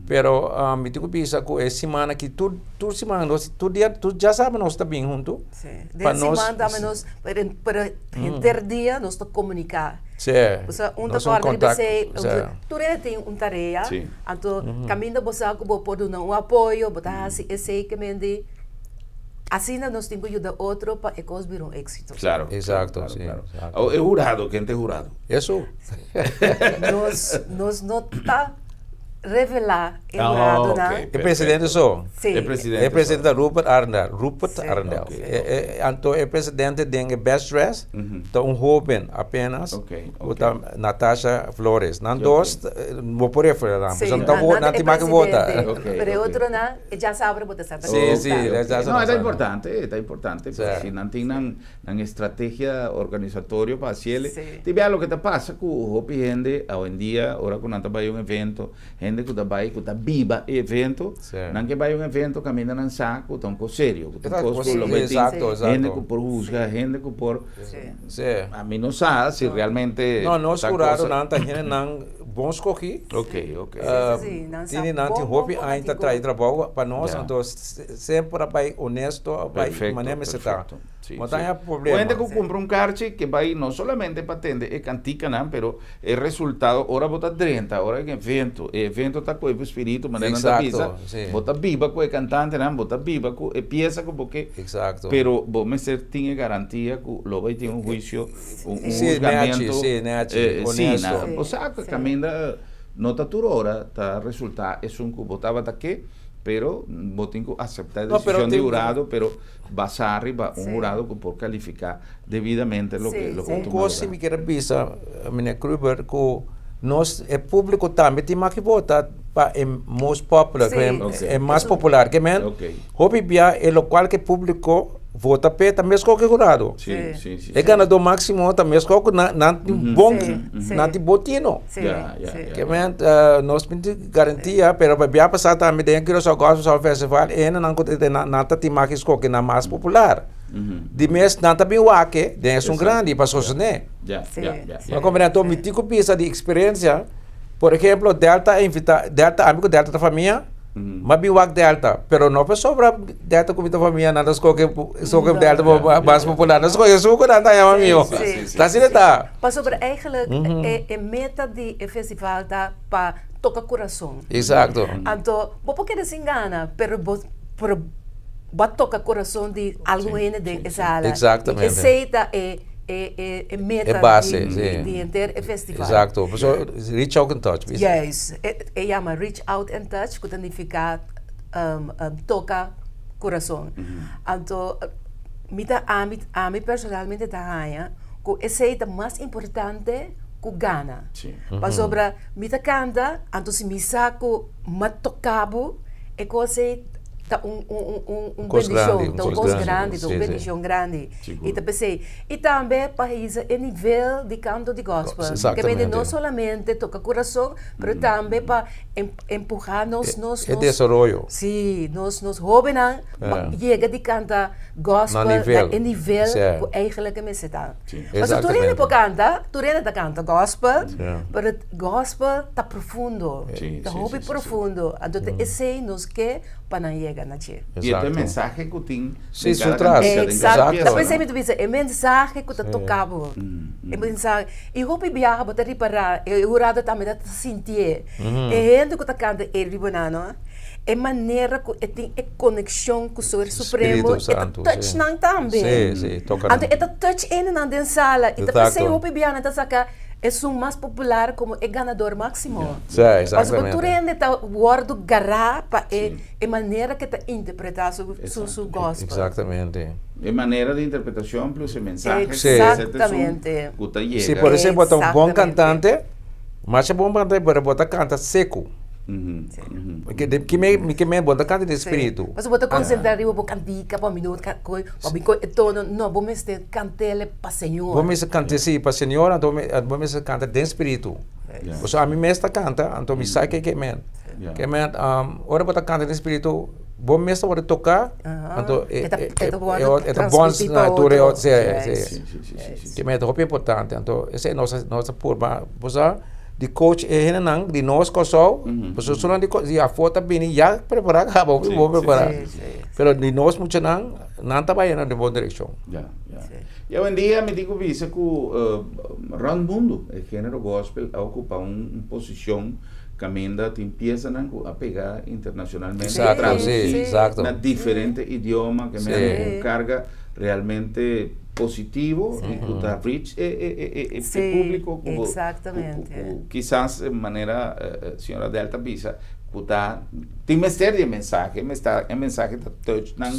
pero mi tin ku bisa ku e siman aki tur tur siman nos tur dia tur djasaba nos ta bin huntu Sí. pa Den nos siman tambe nos pero pero henter dia nos ta komuniká. Sí, Osea un ta nos un kòrda riba kontak, esei, sí. tur hende tin un tarea, Sí. anto kaminda bo sa ku bo por duna un apoyo, bo ta hasi esei ke men di asina nos tin ku yuda otro pa e kos bira un éksito. Claro, Exacto, claro, sí, claro. exacto. Awor e hurado, ken ta e hurado? Eso. Nos nos no ta. revelá e Ah, huradonan. ok. E presidente so. Sí. E presidente. E presidente Rupert Arendel. Rupert Sí. Arendel. Ok, Anto e presidente den e best dress ta un hoben apenas. Ok, ku ok. ta Natasha Flores. Nan dos, bo por referá nan. Sí, Pasobra nan ta nan vo- nan nan e tin mas ke vota. presidente. Ok, Pero e ok. otronan, e djasabra bo ta sa ta Sí, konta. sí, djasabra. No, ta importante, ta importante. Sí. Si nan tin nan, nan estrategia organisatorio pa hasiele. Sí. Tin bia loke ta pasa ku hopi hende awendia, ora ku nan ta bai un evento, hende ku ta bai, ku ta biba e evento, Sí. nan ke bai un evento kaminda nan sa ku ta un kos serio, ku ta un kos ku lo Sí, bai tin exacto, exacto. hende ku por husga, hende ku por, Sí. Sí. ami no sa si realmente No, nos ta curado cosa- nan ta hende nan bon scogi. Ok, ok. Sí, sí, nan sa Tini nan tin bon, bon, hopi bon aña ta tin trae ku- trabou pa nos, Ya. anto semper a bai honesto, a bai Perfecto, manera mester ta. perfecto. Sí, No sí. ta haya problema. O hende ku kumpra un karchi ke bai no solamente pa tende e kantikanan, pero e resultado ora bo ta drenta, ora e evento, e evento ta ku e spiritu, manera nan ta Exacto, bisa, sí. bo ta biba ku e kantantenan, bo ta biba ku e piesa ku bo ke, Exacto. pero bo mester tin e garantia ku lo bai tin un huisio, un, un Sí, huzgamento, nechi, sí, nechi, sí, honesto. na, Sí, o sea, ku sí. kaminda no ta tur ora ta resulta esun ku bo tabata ke, pero bo tin ku aseptá e No, pero desishon di tin- hurado, pero basá riba un Sí. hurado ku por kalifiká debidamente loke Sí, loke sí. Un tuma kos si lugar. mi kier bisa, meneer Kruber, ku nos e públiko tambe tin mas ke vota pa e most popular, Sí. e, Ok. e mas popular. Ke men, Ok. hopi bia e lokual ke públiko vota p'e ta meskos ku e hurado. Sí, Sí. sí, sí. E ganadó máksimo ta meskos ku nan nan tin bon, Sí, sí. nan tin bon tino. Sí, Ya, ya, sí. ya. Ke men, nos tin garantia, pero pa bia pasá tambe den Curaçao Gospel Sound Festival, e hendenan ku te nan nan ta tin mas eskohe nan mas popular. Di mes nan ta bin wak den esun grandi pa sostené. Ya, Sí, ya, ya, sí. ya. Bo komprende? Anto mi tin ku bisa di eksperensia, por ehemplo, Delta a invitá, Delta, ami ku Delta ta famia, m'a bin wak Delta, pero no pasobra Delta ku mi ta famia nan ta skohe, skohe Delta pa mas popular, nan skohe esun ku nan ta yama mihó. Sí, sí, Ta asina ta. Pasobra eigenlijk e e meta di e festival ta pa toka kurason. Exacto. Anto bo por keda sin gana, pero bo pero bo a toka kurason di algun hende den e sala. Exactamente. I esei ta e e e e meta E base, di sí. di henter e festival. Exacto. Pasobra reach out and touch. Juist. E e yama reach out and touch ku ta nifiká toka kurason. Anto mi ta ami ami personalmente ta haña ku esei ta mas importante ku gana. Sí. Pasobra mi ta kanta, anto si mi sa ku m'a toka bo, e kos ei ta un un un un Kos grandi, bendishon, un ta un kos kos grandi, grandi, ta un sí, sí. bendishon grandi. Sigur. I ta p'esei. I tambe pa hisa e nivel di kanto di gospel. Ke mende Exactamente. no solamente toka kurason, pero tambe pa empuha nos, nos, E nos. desaroyo. Sí, nos, nos hobennan pa yega di kanta gospel Na nivel. na e nivel Sí. ku eigenlijk e mester ta. Sí. Pasobra tur hende Exactamente. por kanta, tur hende ta kanta gospel, Sí. pero gospel ta profundo, Sí, ta sí, hopi sí, sí, sí. profundo. Anto ta esei nos ke pa nan yega na dje. I e ta e mensahe ku tin Sí, den su kada tras. kantika, den kada Exacto. piesa, Ta no? pensei mi ta bisa, e mensahe ku ta toka bo. E mensahe. I hopi biaha bo ta ripará, e hurado tambe ta sintié. E hende ku ta kanta e riba nan, no, e manera ku e tin e konekshon ku Ser Supremo, Spiritu e ta Santu, touch sí. nan tambe. Sí, sí, toka nan. Anto e ta touch hendenan den sala. I ta pensei Exacto. hopi biaha nan ta saka esun mas popular komo e ganador máksimo. Sí, Pasobra exactamente. tur hende ta wòrdu gará pa e e manera ke ta interpretá su su su gospel. Exactamente. E manera di interpretacion plus e mensahe Sí. Exactamente. cu ta yega. Si por esemplo bo ta un bon Exactamente. cantante, masha bon cantante pero bo ta canta seco. Ke de ke me mi ke men bo ta canta den spiritu. Pasobra bo ta concentra riba bo cantica pa mi no ka koe pa mi koe e tono, no bo mester cant'el pa Señor. Bo mester cant'e si pa Señor anto bo mester canta den spiritu. Pasobra ami mes ta canta anto mi sa ke ke men. Ke men ora bo ta canta den spiritu bo mes ta worde toca anto e e ta bons na tur e otro si si ke men ta hopi importante anto esei nos nos ta purba bo sa di coach e hendenan di nos Kòrsou pasobra esunnan di afó ta bini ya prepara kaba hopi bon prepara pero di nos muchanan nan ta bayendo den bon direkshon. I awendia mi tin ku bisa ku rònt mundu e género gospel a okupá un posishon. Kaminda tin piesanan ku a pega internashonalmente, Exacto, tradusí sí, exacto. na diferente idioma, ke mester ku un karga realmente positivo i ku ta reach e e e e e públiko ku bo ku ku kisas manera señora Delta bisa ku ta tin mester di e mensahe, e mensahe ta touch nan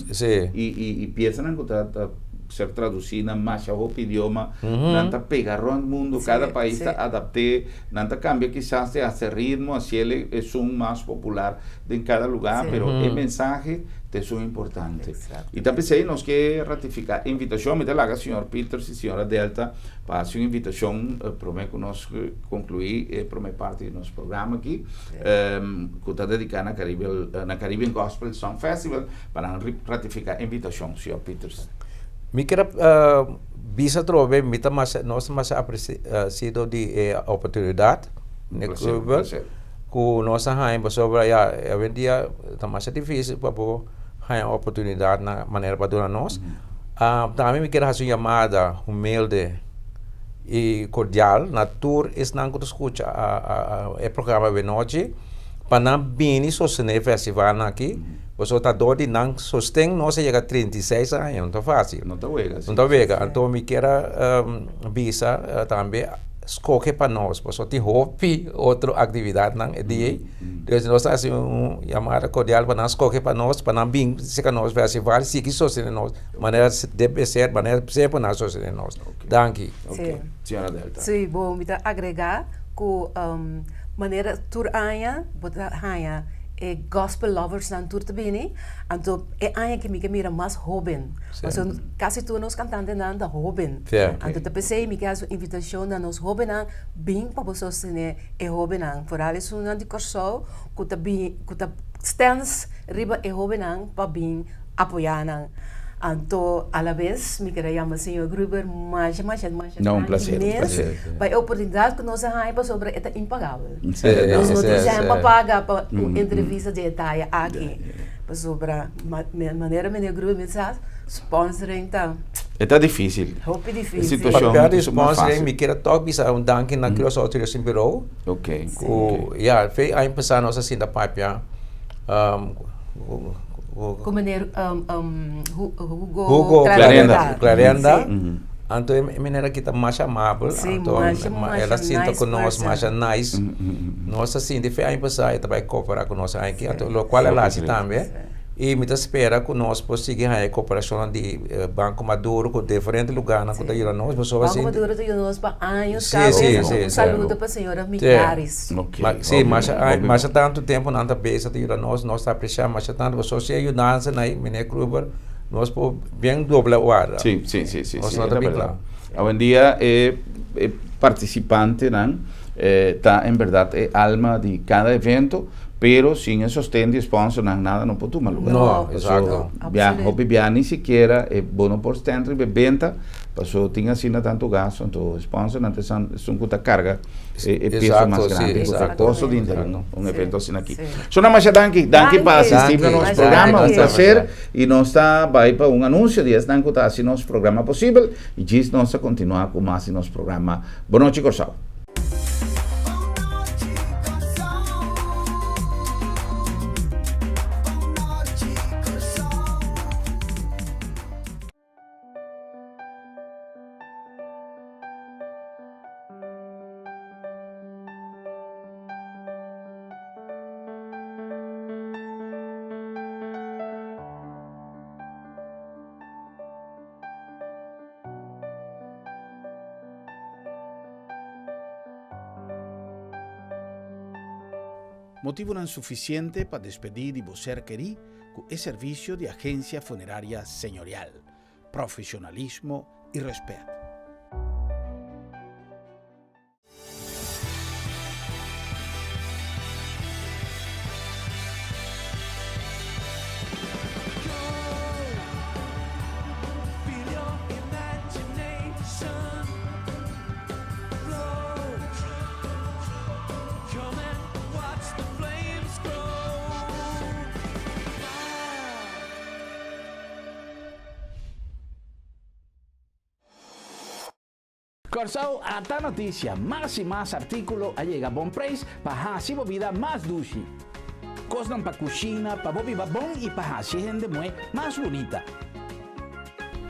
i i i piesanan ku ta ta ser tradusí na masha hopi idioma, nan ta pega rònt mundu, kada pais ta adapt'é. Nan ta cambia kisas te haci ritmo, haciele esun mas popular den cada lugar, pero e mensahe ta esun importante. Y ta pesey nos ke ratifica e invitacion. Mi ta laga señor Peters y señora Delta pa haci un invitacion prome cu nos conclui e prome parti di nos programa aki, cu ta dedica na na Caribbean Gospel Song Festival, pa nan ratifica e invitacion, señor Peters. Mi kier Bisa atrobe mi ta masha nos ta masha apresido di e oportunidat Un placer, un placer. ku nos a haña pasobra ya awendia ta masha difisil pa bo haña oportunidat na manera pa duna nos. Tambe mi kier hasi un yamada humilde i kordial na tur esnan ku ta skucha e programa awenochi pa nan bini sostené e festivalnan aki. Pasobra ta dor di nan sosten nos a yega 36 aña, no ta fácil. No ta wega, si. No ta wega. Anto mi kier a bisa tambe skohe pa nos, pasobra tin hopi otro aktividatnan e dia ei. Dus nos ta hasi un yamada kordial pa nan skohe pa nos, pa nan bin serka nos festival, sigui sostené nos manera debe ser, manera semper nan a sostené nos. Danki. Ok. Señora Delta. Si, bo mi ta agregá ku manera tur aña bo ta haña E gospel loversnan tur ta bini, anto e aña aki mi ke mira mas hoben. Pasobra kasi tur nos kantantenan ta hoben. Anto ta p'esei mi ke hasi un invitashon na nos hobennan bin pa bo sostené e hobennan. Foral esunnan di Kòrsou ku ta bin ku ta stèns riba e hobennan pa bin apoyá nan. Anto alabes mi kere yama señor Gruber masha masha masha danki mes pa e oportunidat ku nos a haña pasobra e ta impagabel. Nos no tin sèn pa paga pa un entrevista di e taya aki pasobra manera meneer Gruber mes sa sponsoring ta E ta difisil. Hopi difisil. Papia di sponsoring mi kere tok bisa un danki na Curaçao Tourism Bureau ku ya fe aña pasa nos a sinta papia. Ku meneer Hugo Hugo Clarenda. Clarenda. Anto e meneer aki ta masha amabel. Anto el a sinta ku nos masha nice. Nos a sinti fe aña pasá e ta bai koperá ku nos aña aki. Anto lokual el hasi tambe. I mi ta spera ku nos por sigui haña e koperashonnan di Banko Maduro ku diferente lugarnan ku ta yuda nos. Pasobra Banko Maduro ta yuda nos pa años kaba. Un saludo pa señora Micaris. Sí, masha masha tantu tempu nan ta bezig ta yuda nos, nos ta apresiá masha tantu pasobra si e yudansa na meneer Kruger nos por bien dobla warda. Sí, sí, sí, sí, Nos sí, no ta e bien berdad. kla. Awendia e e partisipantenan ta en berdad e alma di kada evento, pero sin e sosten di e sponsornan nada no por tuma lugar. No, exacto. Bia, hopi bia ni sikiera e bo no por stènt riba e benta, pasobra tin asina tantu gasto, anto sponsornan ta esun ku ta karga. E peso mas grandi ku ta kosto di inter un evento asina aki. Sona masha danki, danki pa asisti na nos programa, un placer i nos ta bai pa un anunsio di esnan ku ta hasi nos programa posibel i djis nos ta kontinua ku mas di nos programa. Bonochi Kòrsou. Motibunan sufisiente pa despedí di bo ser kerí ku e servisio di Agensia Funeraria Señorial. Profesionalismo i rèspèt. Kòrsou ata notisia, mas i mas artíkulo a yega Bon Preis pa hasi bo bida mas dushi. Kosnan pa kushina, pa bo biba bon i pa hasi e hende muhé mas bunita.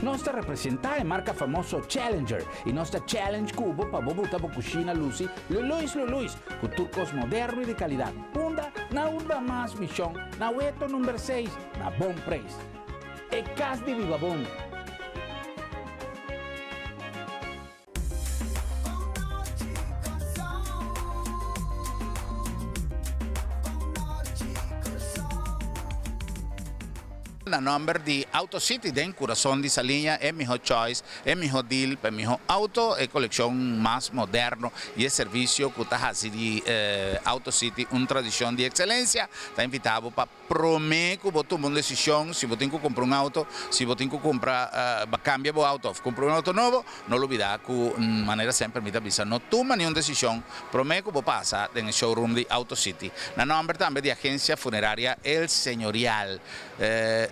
Nos ta representá e marka famoso Challenger i nos ta challenge ku bo pa bo buta bo kushina lusi luluis luluis ku tur kos moderno i di kalidat. Unda? Na Urban Mas Mishon, na Weto number seis, na Bon Preis. E kas di biba bon. Na nomber di Auto City den Curason di Saliña e miho choice, e miho deal pa e miho auto, e coleccion mas moderno y e servicio cu ta haci di Auto City un tradicion di excelencia, ta invita bo pa Promé ku bo tuma un desishon si bo tin ku kumpra un outo, si bo tin ku kumpra kambia bo outo òf kumpra un outo nobo, no lubidá ku manera semper mi ta bisa no tuma niun desishon promé ku bo pasa den e showroom di Auto City. Na nòmber tambe di Agensia Funeraria El Señorial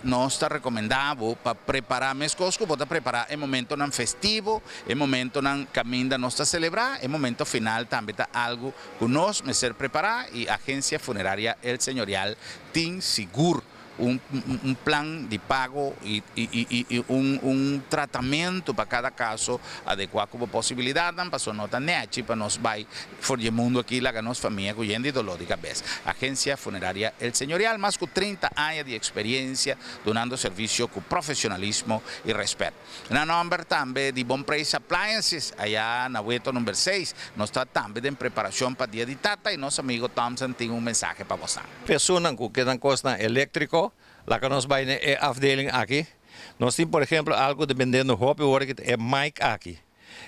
nos ta rekomendá bo pa prepará meskos ku bo ta prepará e momentonan festivo, e momentonan kaminda nos ta selebrá, e momento final tambe ta algu Ku nos mester prepará i Agencia Funeraria El Señorial tin sigur un un plan di pago i i un un tratamentu pa kada kaso adekuá ku bo posibilidatnan pasobra no ta nèchi pa nos bai for di e mundu aki laga nos famia ku yen di doló di kabes. Agencia Funeraria El Señorial mas ku 30 aña di eksperiencia dunando servisio ku profesionalismo i rèspèt. Na nomber tambe di Bon Preis Appliances, aya na Weto number seis, nos ta tambe den preparacion pa Dia di Tata y nos amigo Thompson tin un mensahe pa bosan. Personan ku ke nan kosnan eléktriko, laga nos bai na e afdeling aki. Nos tin por ehemplo algu ta bendendo hopi ora ki ta e mic aki.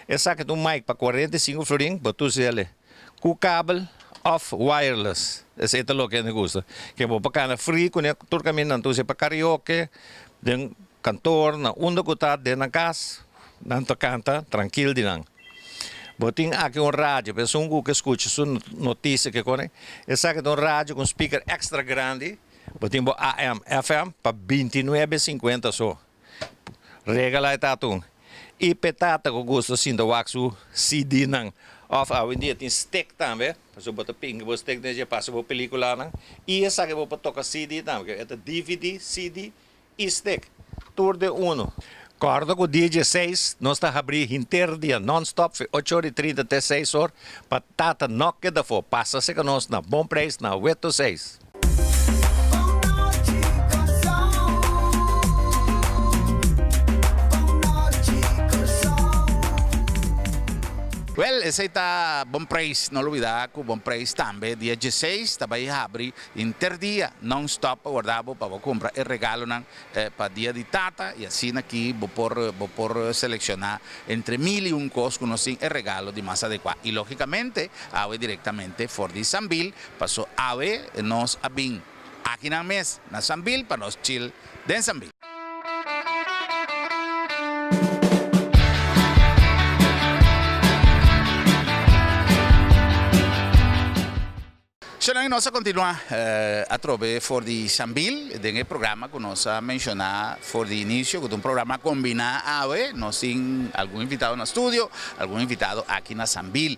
Esaki ta un mic pa 45 florin, bo tus djele ku kabel òf wireless. Esei ta loke mi gusta. Ke bo por kana free kuné tur kaminda, nan ta usa pa karaoke, den Kantor na unda ku ta den nan kas, nan ta kanta trankil di nan. Bo tin aki un radio pa esun ku ke skucha su notisia ke kore. Esaki ta un radio ku un speaker extra grandi. Bo tin bo AM, FM pa bintinuebe sinkuenta so. Regala e tata un. I p'e tata ku gusta sinta wak su CD nan. Òf awendia tin stick tambe. Pasobra bo ta pinga bo stick den dje pasa bo pelikulanan. I esaki bo por toka CD tambe. E ta DVD, CD I stek, tur den uno. Kòrda ku dia dieseis nos ta habrí hinter dia nònstòp fi ocho or i trinta te seis or pa tata nò keda afó. Pasa seka nos na Bon Preis na Weto seis. Wèl, esei ta Bon Preis. No lubidá ku Bon Preis tambe dia dieseis ta bai habri Henter dia non stop pa warda bo pa bo cumpra e regalonan pa dia di tata y asina aki bo por bo por selecciona entre mil y un cos cu nos tin e regalo di mas adecua y logicamente awe directamente for di Sambil paso awe nos a bin akinan mes na Sambil pa nos chill den Sambil. Shonnan nos a kontinuá atrobe for di Sambil den e programa ku nos a menshoná for di inisio ku ta un programa kombiná awe. Nos tin algun invitado na studio, algun invitado aki na Sambil.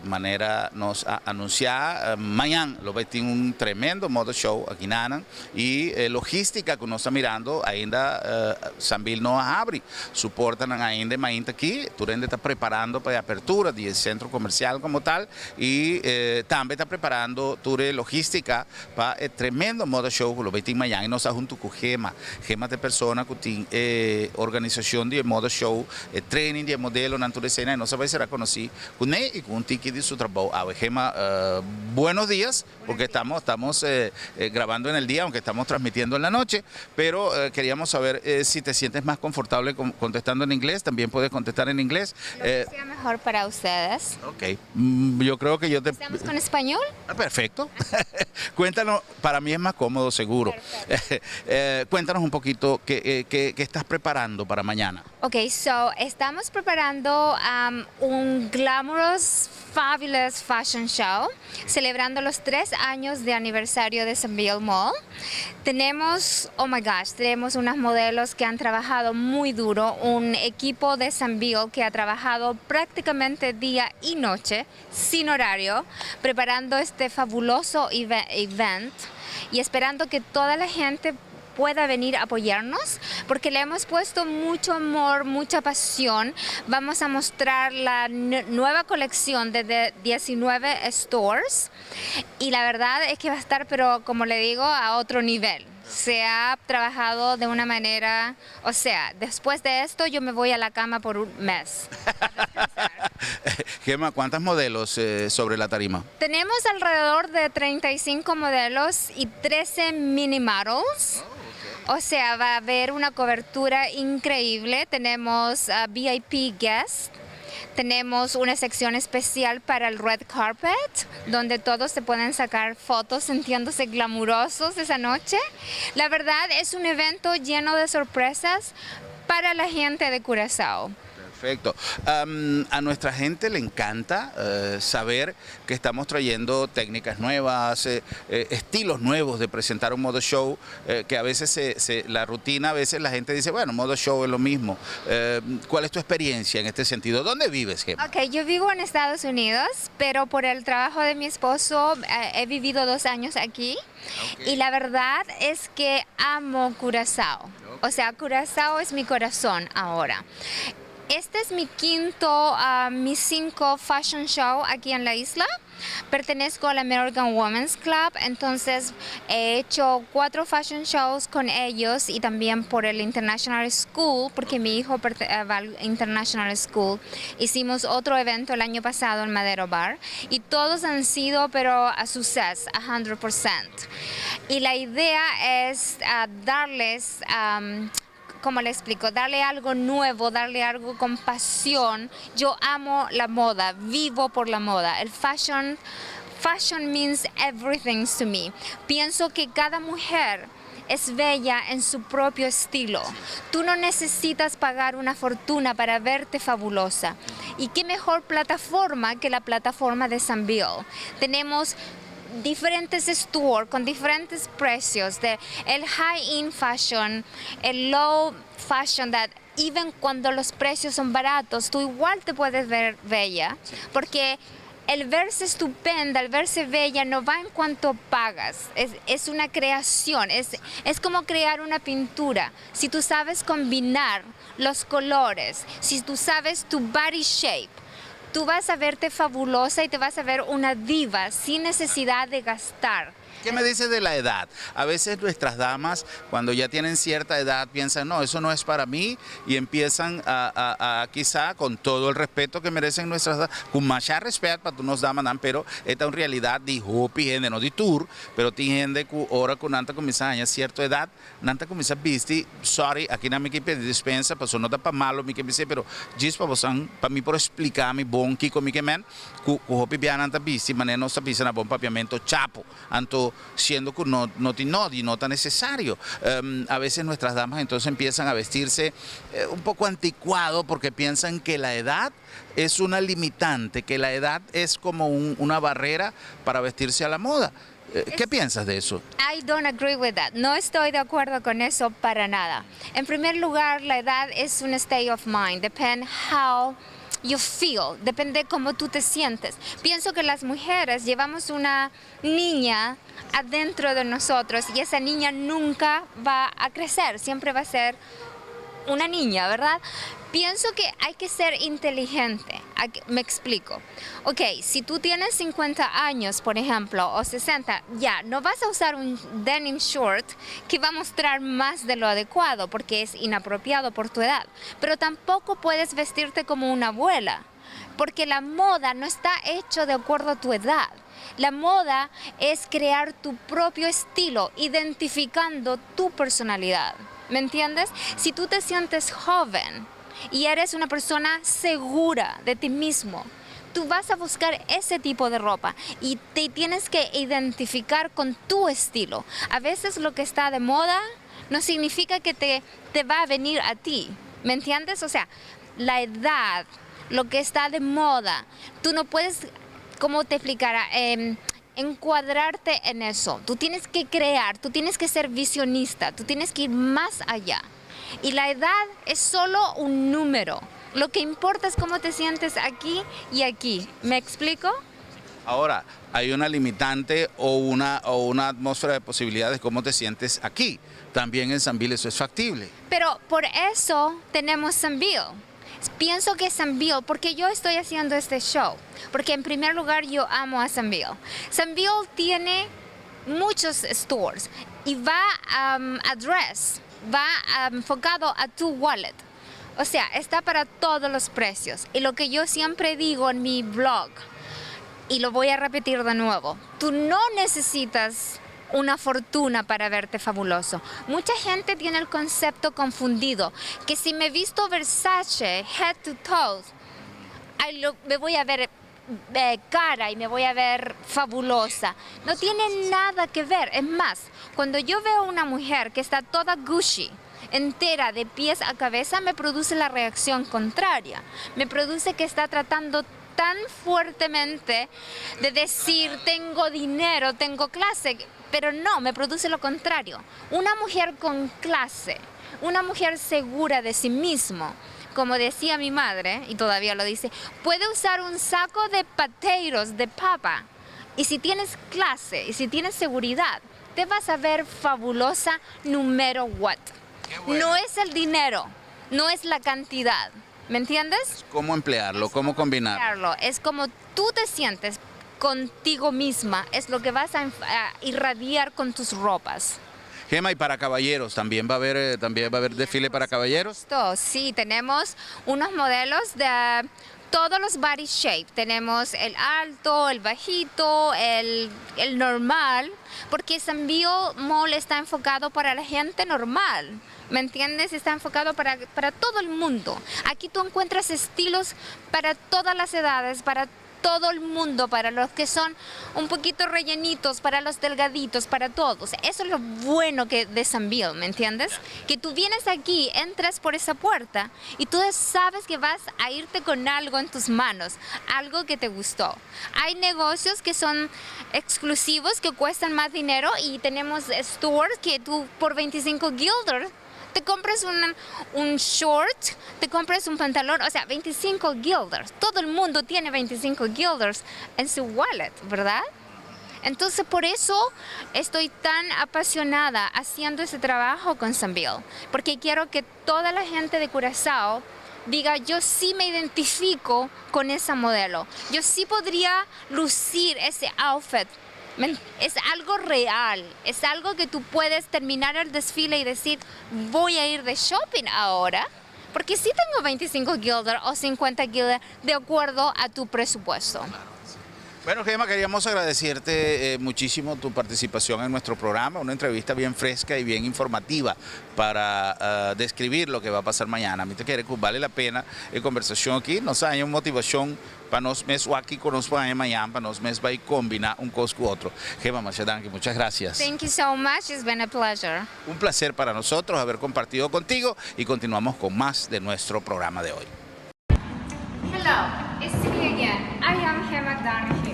Manera nos a anunsiá mañan lo bai tin un tremendo motor show aki nanan i e logístika ku nos ta mirando ainda Sambil no a habri su portanan ainda e mainta aki. Tur hende ta preparando pa e apertura di e sentro komersial komo tal. Y tambe ta preparando tur e logistica pa e tremendo moda show cu lo bay tin mañan y nos ta hunto cu Gema. Gema ta e persona cu tin e organisacion di e moda show, e training di e modelonan tur esena y nos a bay sera conoci cu ne y cu un tiki di su trabou awe. Gema, buenos dias, porque estamos estamos grabando en el dia aunque estamos transmitiendo en la noche, pero queríamos saber si te sientes mas confortable contestando en ingles, también puedes contestar en ingles. Lo que sea mejor para ustedes. Ok, yo creo que yo te... ¿Estamos con español? Perfecto. Cuéntanos, para mí es más cómodo seguro. Perfecto. Cuéntanos un poquito qué, qué, qué estás preparando para mañana. Ok, so estamos preparando un glamorous, fabulous fashion show, celebrando los 3 años de aniversario de Sambil Mall. Tenemos, oh my gosh, tenemos unas modelos que han trabajado muy duro, un equipo de Sambil que ha trabajado prácticamente día y noche, sin horario, preparando este fabuloso event y esperando que toda la gente pueda venir a apoyarnos, porque le hemos puesto mucho amor, mucha pasión. Vamos a mostrar la nueva colección de 19 stores y la verdad es que va a estar, pero como le digo, a otro nivel. Se ha trabajado de una manera, o sea, después de esto yo me voy a la cama por un mes. Gemma, ¿cuántas modelos sobre la tarima? Tenemos alrededor de 35 modelos y 13 mini models. O sea, va a haber una cobertura increíble. Tenemos VIP guests. Tenemos una sección especial para el red carpet, donde todos se pueden sacar fotos sintiéndose glamurosos esa noche. La verdad es un evento lleno de sorpresas para la gente de Curazao. Perfecto. A nuestra gente le encanta saber que estamos trayendo técnicas nuevas, estilos nuevos de presentar un modo show, que a veces la rutina, a veces la gente dice: "Bueno, modo show es lo mismo". ¿Cuál es tu experiencia en este sentido? ¿Dónde vives, Gemma? Ok, yo vivo en Estados Unidos, pero por el trabajo de mi esposo he vivido 2 años aquí. Y la verdad es que amo Curazao. O sea, Curazao es mi corazón ahora. Este es mi quinto, mi cinco fashion show aquí en la isla. Pertenezco al American Women's Club, entonces he hecho cuatro fashion shows con ellos y también por el International School, porque mi hijo va al International School. Hicimos otro evento el año pasado en Madero Bar y todos han sido, pero a success, a 100%. Y la idea es darles, como le explico, darle algo nuevo, darle algo con pasión. Yo amo la moda, vivo por la moda. El fashion, fashion means everything to me. Pienso que cada mujer es bella en su propio estilo. Tú no necesitas pagar una fortuna para verte fabulosa. Y qué mejor plataforma que la plataforma de Sambil. Tenemos diferentes stores con diferentes precios de el high-end fashion, el low fashion, that even cuando los precios son baratos, tú igual te puedes ver bella, porque el verse estupenda, el verse bella no va en cuanto pagas, es una creación, es como crear una pintura. Si tú sabes combinar los colores, si tú sabes tu body shape, tú vas a verte fabulosa y te vas a ver una diva sin necesidad de gastar. ¿Qué me dices de la edad? A veces nuestras damas, cuando ya tienen cierta edad, piensan: "No, eso no es para mí", y empiezan a quizá, con todo el respeto que merecen nuestras damas, con más respeto para nos damas, pero esta es una realidad de hopi gente, no de tur, pero tin hende ku ora ku nan ta kuminsá sierto edat, nan ta kuminsá bisti, sorry, aki nan mi ke pidi dispensa, paso no ta pa malo mi ke bisa, pero djis pa boso, pa mi por splika mi bon kiko mi ke men, ku hopi bia nan ta bisti manera nos ta bisa na bon papiamento, chapo, anto siendo que no, no, no, no tan necesario. A veces nuestras damas entonces empiezan a vestirse un poco anticuado porque piensan que la edad es una limitante, que la edad es como una barrera para vestirse a la moda. ¿Qué piensas de eso? I don't agree with that. No estoy de acuerdo con eso para nada. En primer lugar, la edad es un state of mind. Depende how you feel. Depende cómo tú te sientes. Pienso que las mujeres llevamos una niña adentro de nosotros y esa niña nunca va a crecer. Siempre va a ser una niña, ¿verdad? Pienso que hay que ser inteligente. Me explico. Ok, si tú tienes 50 años, por ejemplo, o 60, ya, no vas a usar un denim short que va a mostrar más de lo adecuado porque es inapropiado por tu edad. Pero tampoco puedes vestirte como una abuela, porque la moda no está hecho de acuerdo a tu edad. La moda es crear tu propio estilo, identificando tu personalidad. ¿Me entiendes? Si tú te sientes joven y eres una persona segura de ti mismo, tú vas a buscar ese tipo de ropa y te tienes que identificar con tu estilo. A veces lo que está de moda no significa que te va a venir a ti. ¿Me entiendes? O sea, la edad, lo que está de moda, tú no puedes, ¿cómo te explicara? Encuadrarte en eso. Tú tienes que crear, tú tienes que ser visionista, tú tienes que ir más allá. Y la edad es solo un número. Lo que importa es cómo te sientes aquí y aquí. ¿Me explico? Ahora, hay una limitante o una atmósfera de posibilidades de cómo te sientes aquí. También en Sambil eso es factible. Pero por eso tenemos Sambil. Pienso que Sambil, porque yo estoy haciendo este show, porque en primer lugar yo amo a Sambil. Sambil tiene muchos stores y va address, va enfocado a tu wallet. O sea, está para todos los precios. Y lo que yo siempre digo en mi blog, y lo voy a repetir de nuevo, tú no necesitas una fortuna para verte fabuloso. Mucha gente tiene el concepto confundido, que si me visto Versace, head to toes, me voy a ver cara y me voy a ver fabulosa. No tiene nada que ver. Es más, cuando yo veo una mujer que está toda Gucci, entera de pies a cabeza, me produce la reacción contraria. Me produce que está tratando tan fuertemente de decir tengo dinero, tengo clase, pero no, me produce lo contrario. Una mujer con clase, una mujer segura de sí mismo, como decía mi madre, y todavía lo dice, puede usar un saco de potatoes, de papa, y si tienes clase y si tienes seguridad, te vas a ver fabulosa no matter what. No es el dinero, no es la cantidad. ¿Me entiendes? ¿Cómo emplearlo? ¿Cómo combinarlo? Emplearlo. Es como tú te sientes contigo misma, es lo que vas a irradiar con tus ropas. Gema, y para caballeros, ¿también va a haber desfile para caballeros? Esto, sí, tenemos unos modelos de todos los body shape. Tenemos el alto, el bajito, el normal, porque Sambil Mall está enfocado para la gente normal. ¿Me entiendes? Está enfocado para todo el mundo. Aquí tú encuentras estilos para todas las edades, para todo el mundo, para los que son un poquito rellenitos, para los delgaditos, para todos. Eso es lo bueno que de Sambil, ¿me entiendes? Que tú vienes aquí, entras por esa puerta y tú sabes que vas a irte con algo en tus manos, algo que te gustó. Hay negocios que son exclusivos, que cuestan más dinero y tenemos stores que tú por 25 guilders te compras un short, te compras un pantalón, o sea, 25 guilders. Todo el mundo tiene 25 guilders en su wallet, ¿verdad? Entonces, por eso estoy tan apasionada haciendo ese trabajo con Sambil, porque quiero que toda la gente de Curazao diga, yo sí me identifico con esa modelo, yo sí podría lucir ese outfit. Es algo real, es algo que tú puedes terminar el desfile y decir, voy a ir de shopping ahora, porque sí tengo 25 guilder o 50 guilder de acuerdo a tu presupuesto. Bueno, Gema, queríamos agradecerte muchísimo tu participación en nuestro programa, una entrevista bien fresca y bien informativa para describir lo que va a pasar mañana. Mi ta kere ku vale la pena e kombersashon aki, nos tin motivashon pa nos mes aki ku nos mañan, pa nos mes bai kombiná un kos ku otro. Gema masha danki, muchas gracias. Thank you so much, it's been a pleasure. Un placer para nosotros haber compartido contigo y continuamos con más de nuestro programa de hoy. Hello, it's me again. I am Gemma Donahue.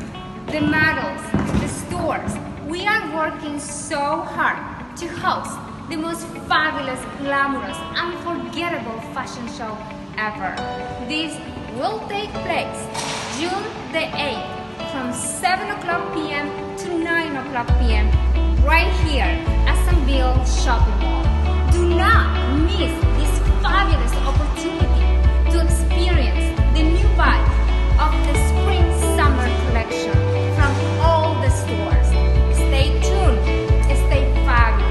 The models, the stores, we are working so hard to host the most fabulous, glamorous, unforgettable fashion show ever. This will take place June the 8th from 7 o'clock p.m. to 9 o'clock p.m. right here at Sambil Shopping Mall. Do not miss this fabulous opportunity to experience the new vibe of the spring summer collection from all the stores. Stay tuned, stay fabulous.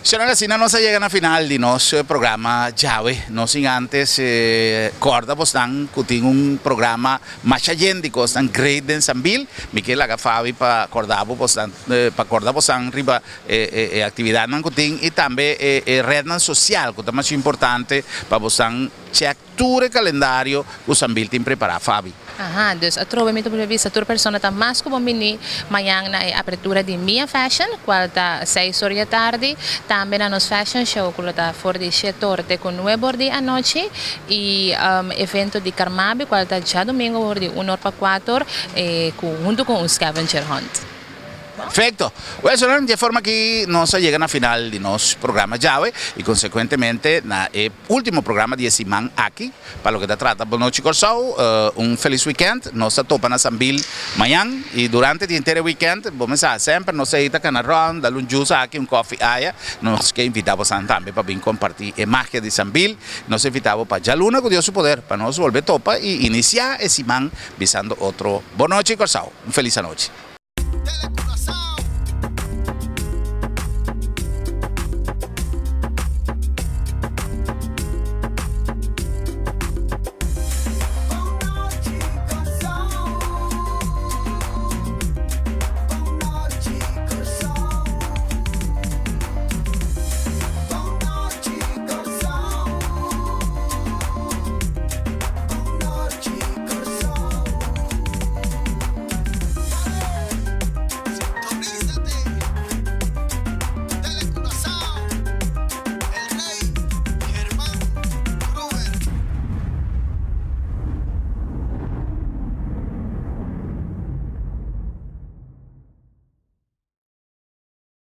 Señora, asina nos a yega na final di nos programa djawe. No sin antes corda bosnan cu tin un programa masha yen di cosnan great den Sambil. Mi kier laga Fabi pa corda bo bosnan pa corda bosnan riba e actividadnan cu tin y tambe e rednan social cu ta masha importante pa bosnan check Tur e calendario cu Sambil tin prepara, Fabi. Aha, dus atrobe mi ta por bisa tur persona ta mas cu bon bini mañan na e apertura di Mia Fashion, cual ta seis or di atardi, tambe na nos fashion show cu lo ta for di shete or te cu nuebe or di anochi y evento di Carmabi cual ta djadomingo for di un or pa cuater cu hunto cu un scavenger hunt. Perfecto. Well, señor, di e forma aki nos a yega na final di nos programa djawe y consecuentemente na e ultimo programa di e siman aki pa loke ta trata Bon Nochi Kòrsou. Un felis weekend. Nos ta topa na Sambil mañan y durante di henter e weekend bo mesa semper nos ta ta cana rond, dal un juice aki, un koffie aya. Nos ke invita bosan tambe pa bin comparti e magia di Sambil. Nos ta invita bo pa djaluna cu Dios su poder pa nos bolbe topa y inicia e siman bisando otro Bon Nochi Kòrsou. Un felis anochi.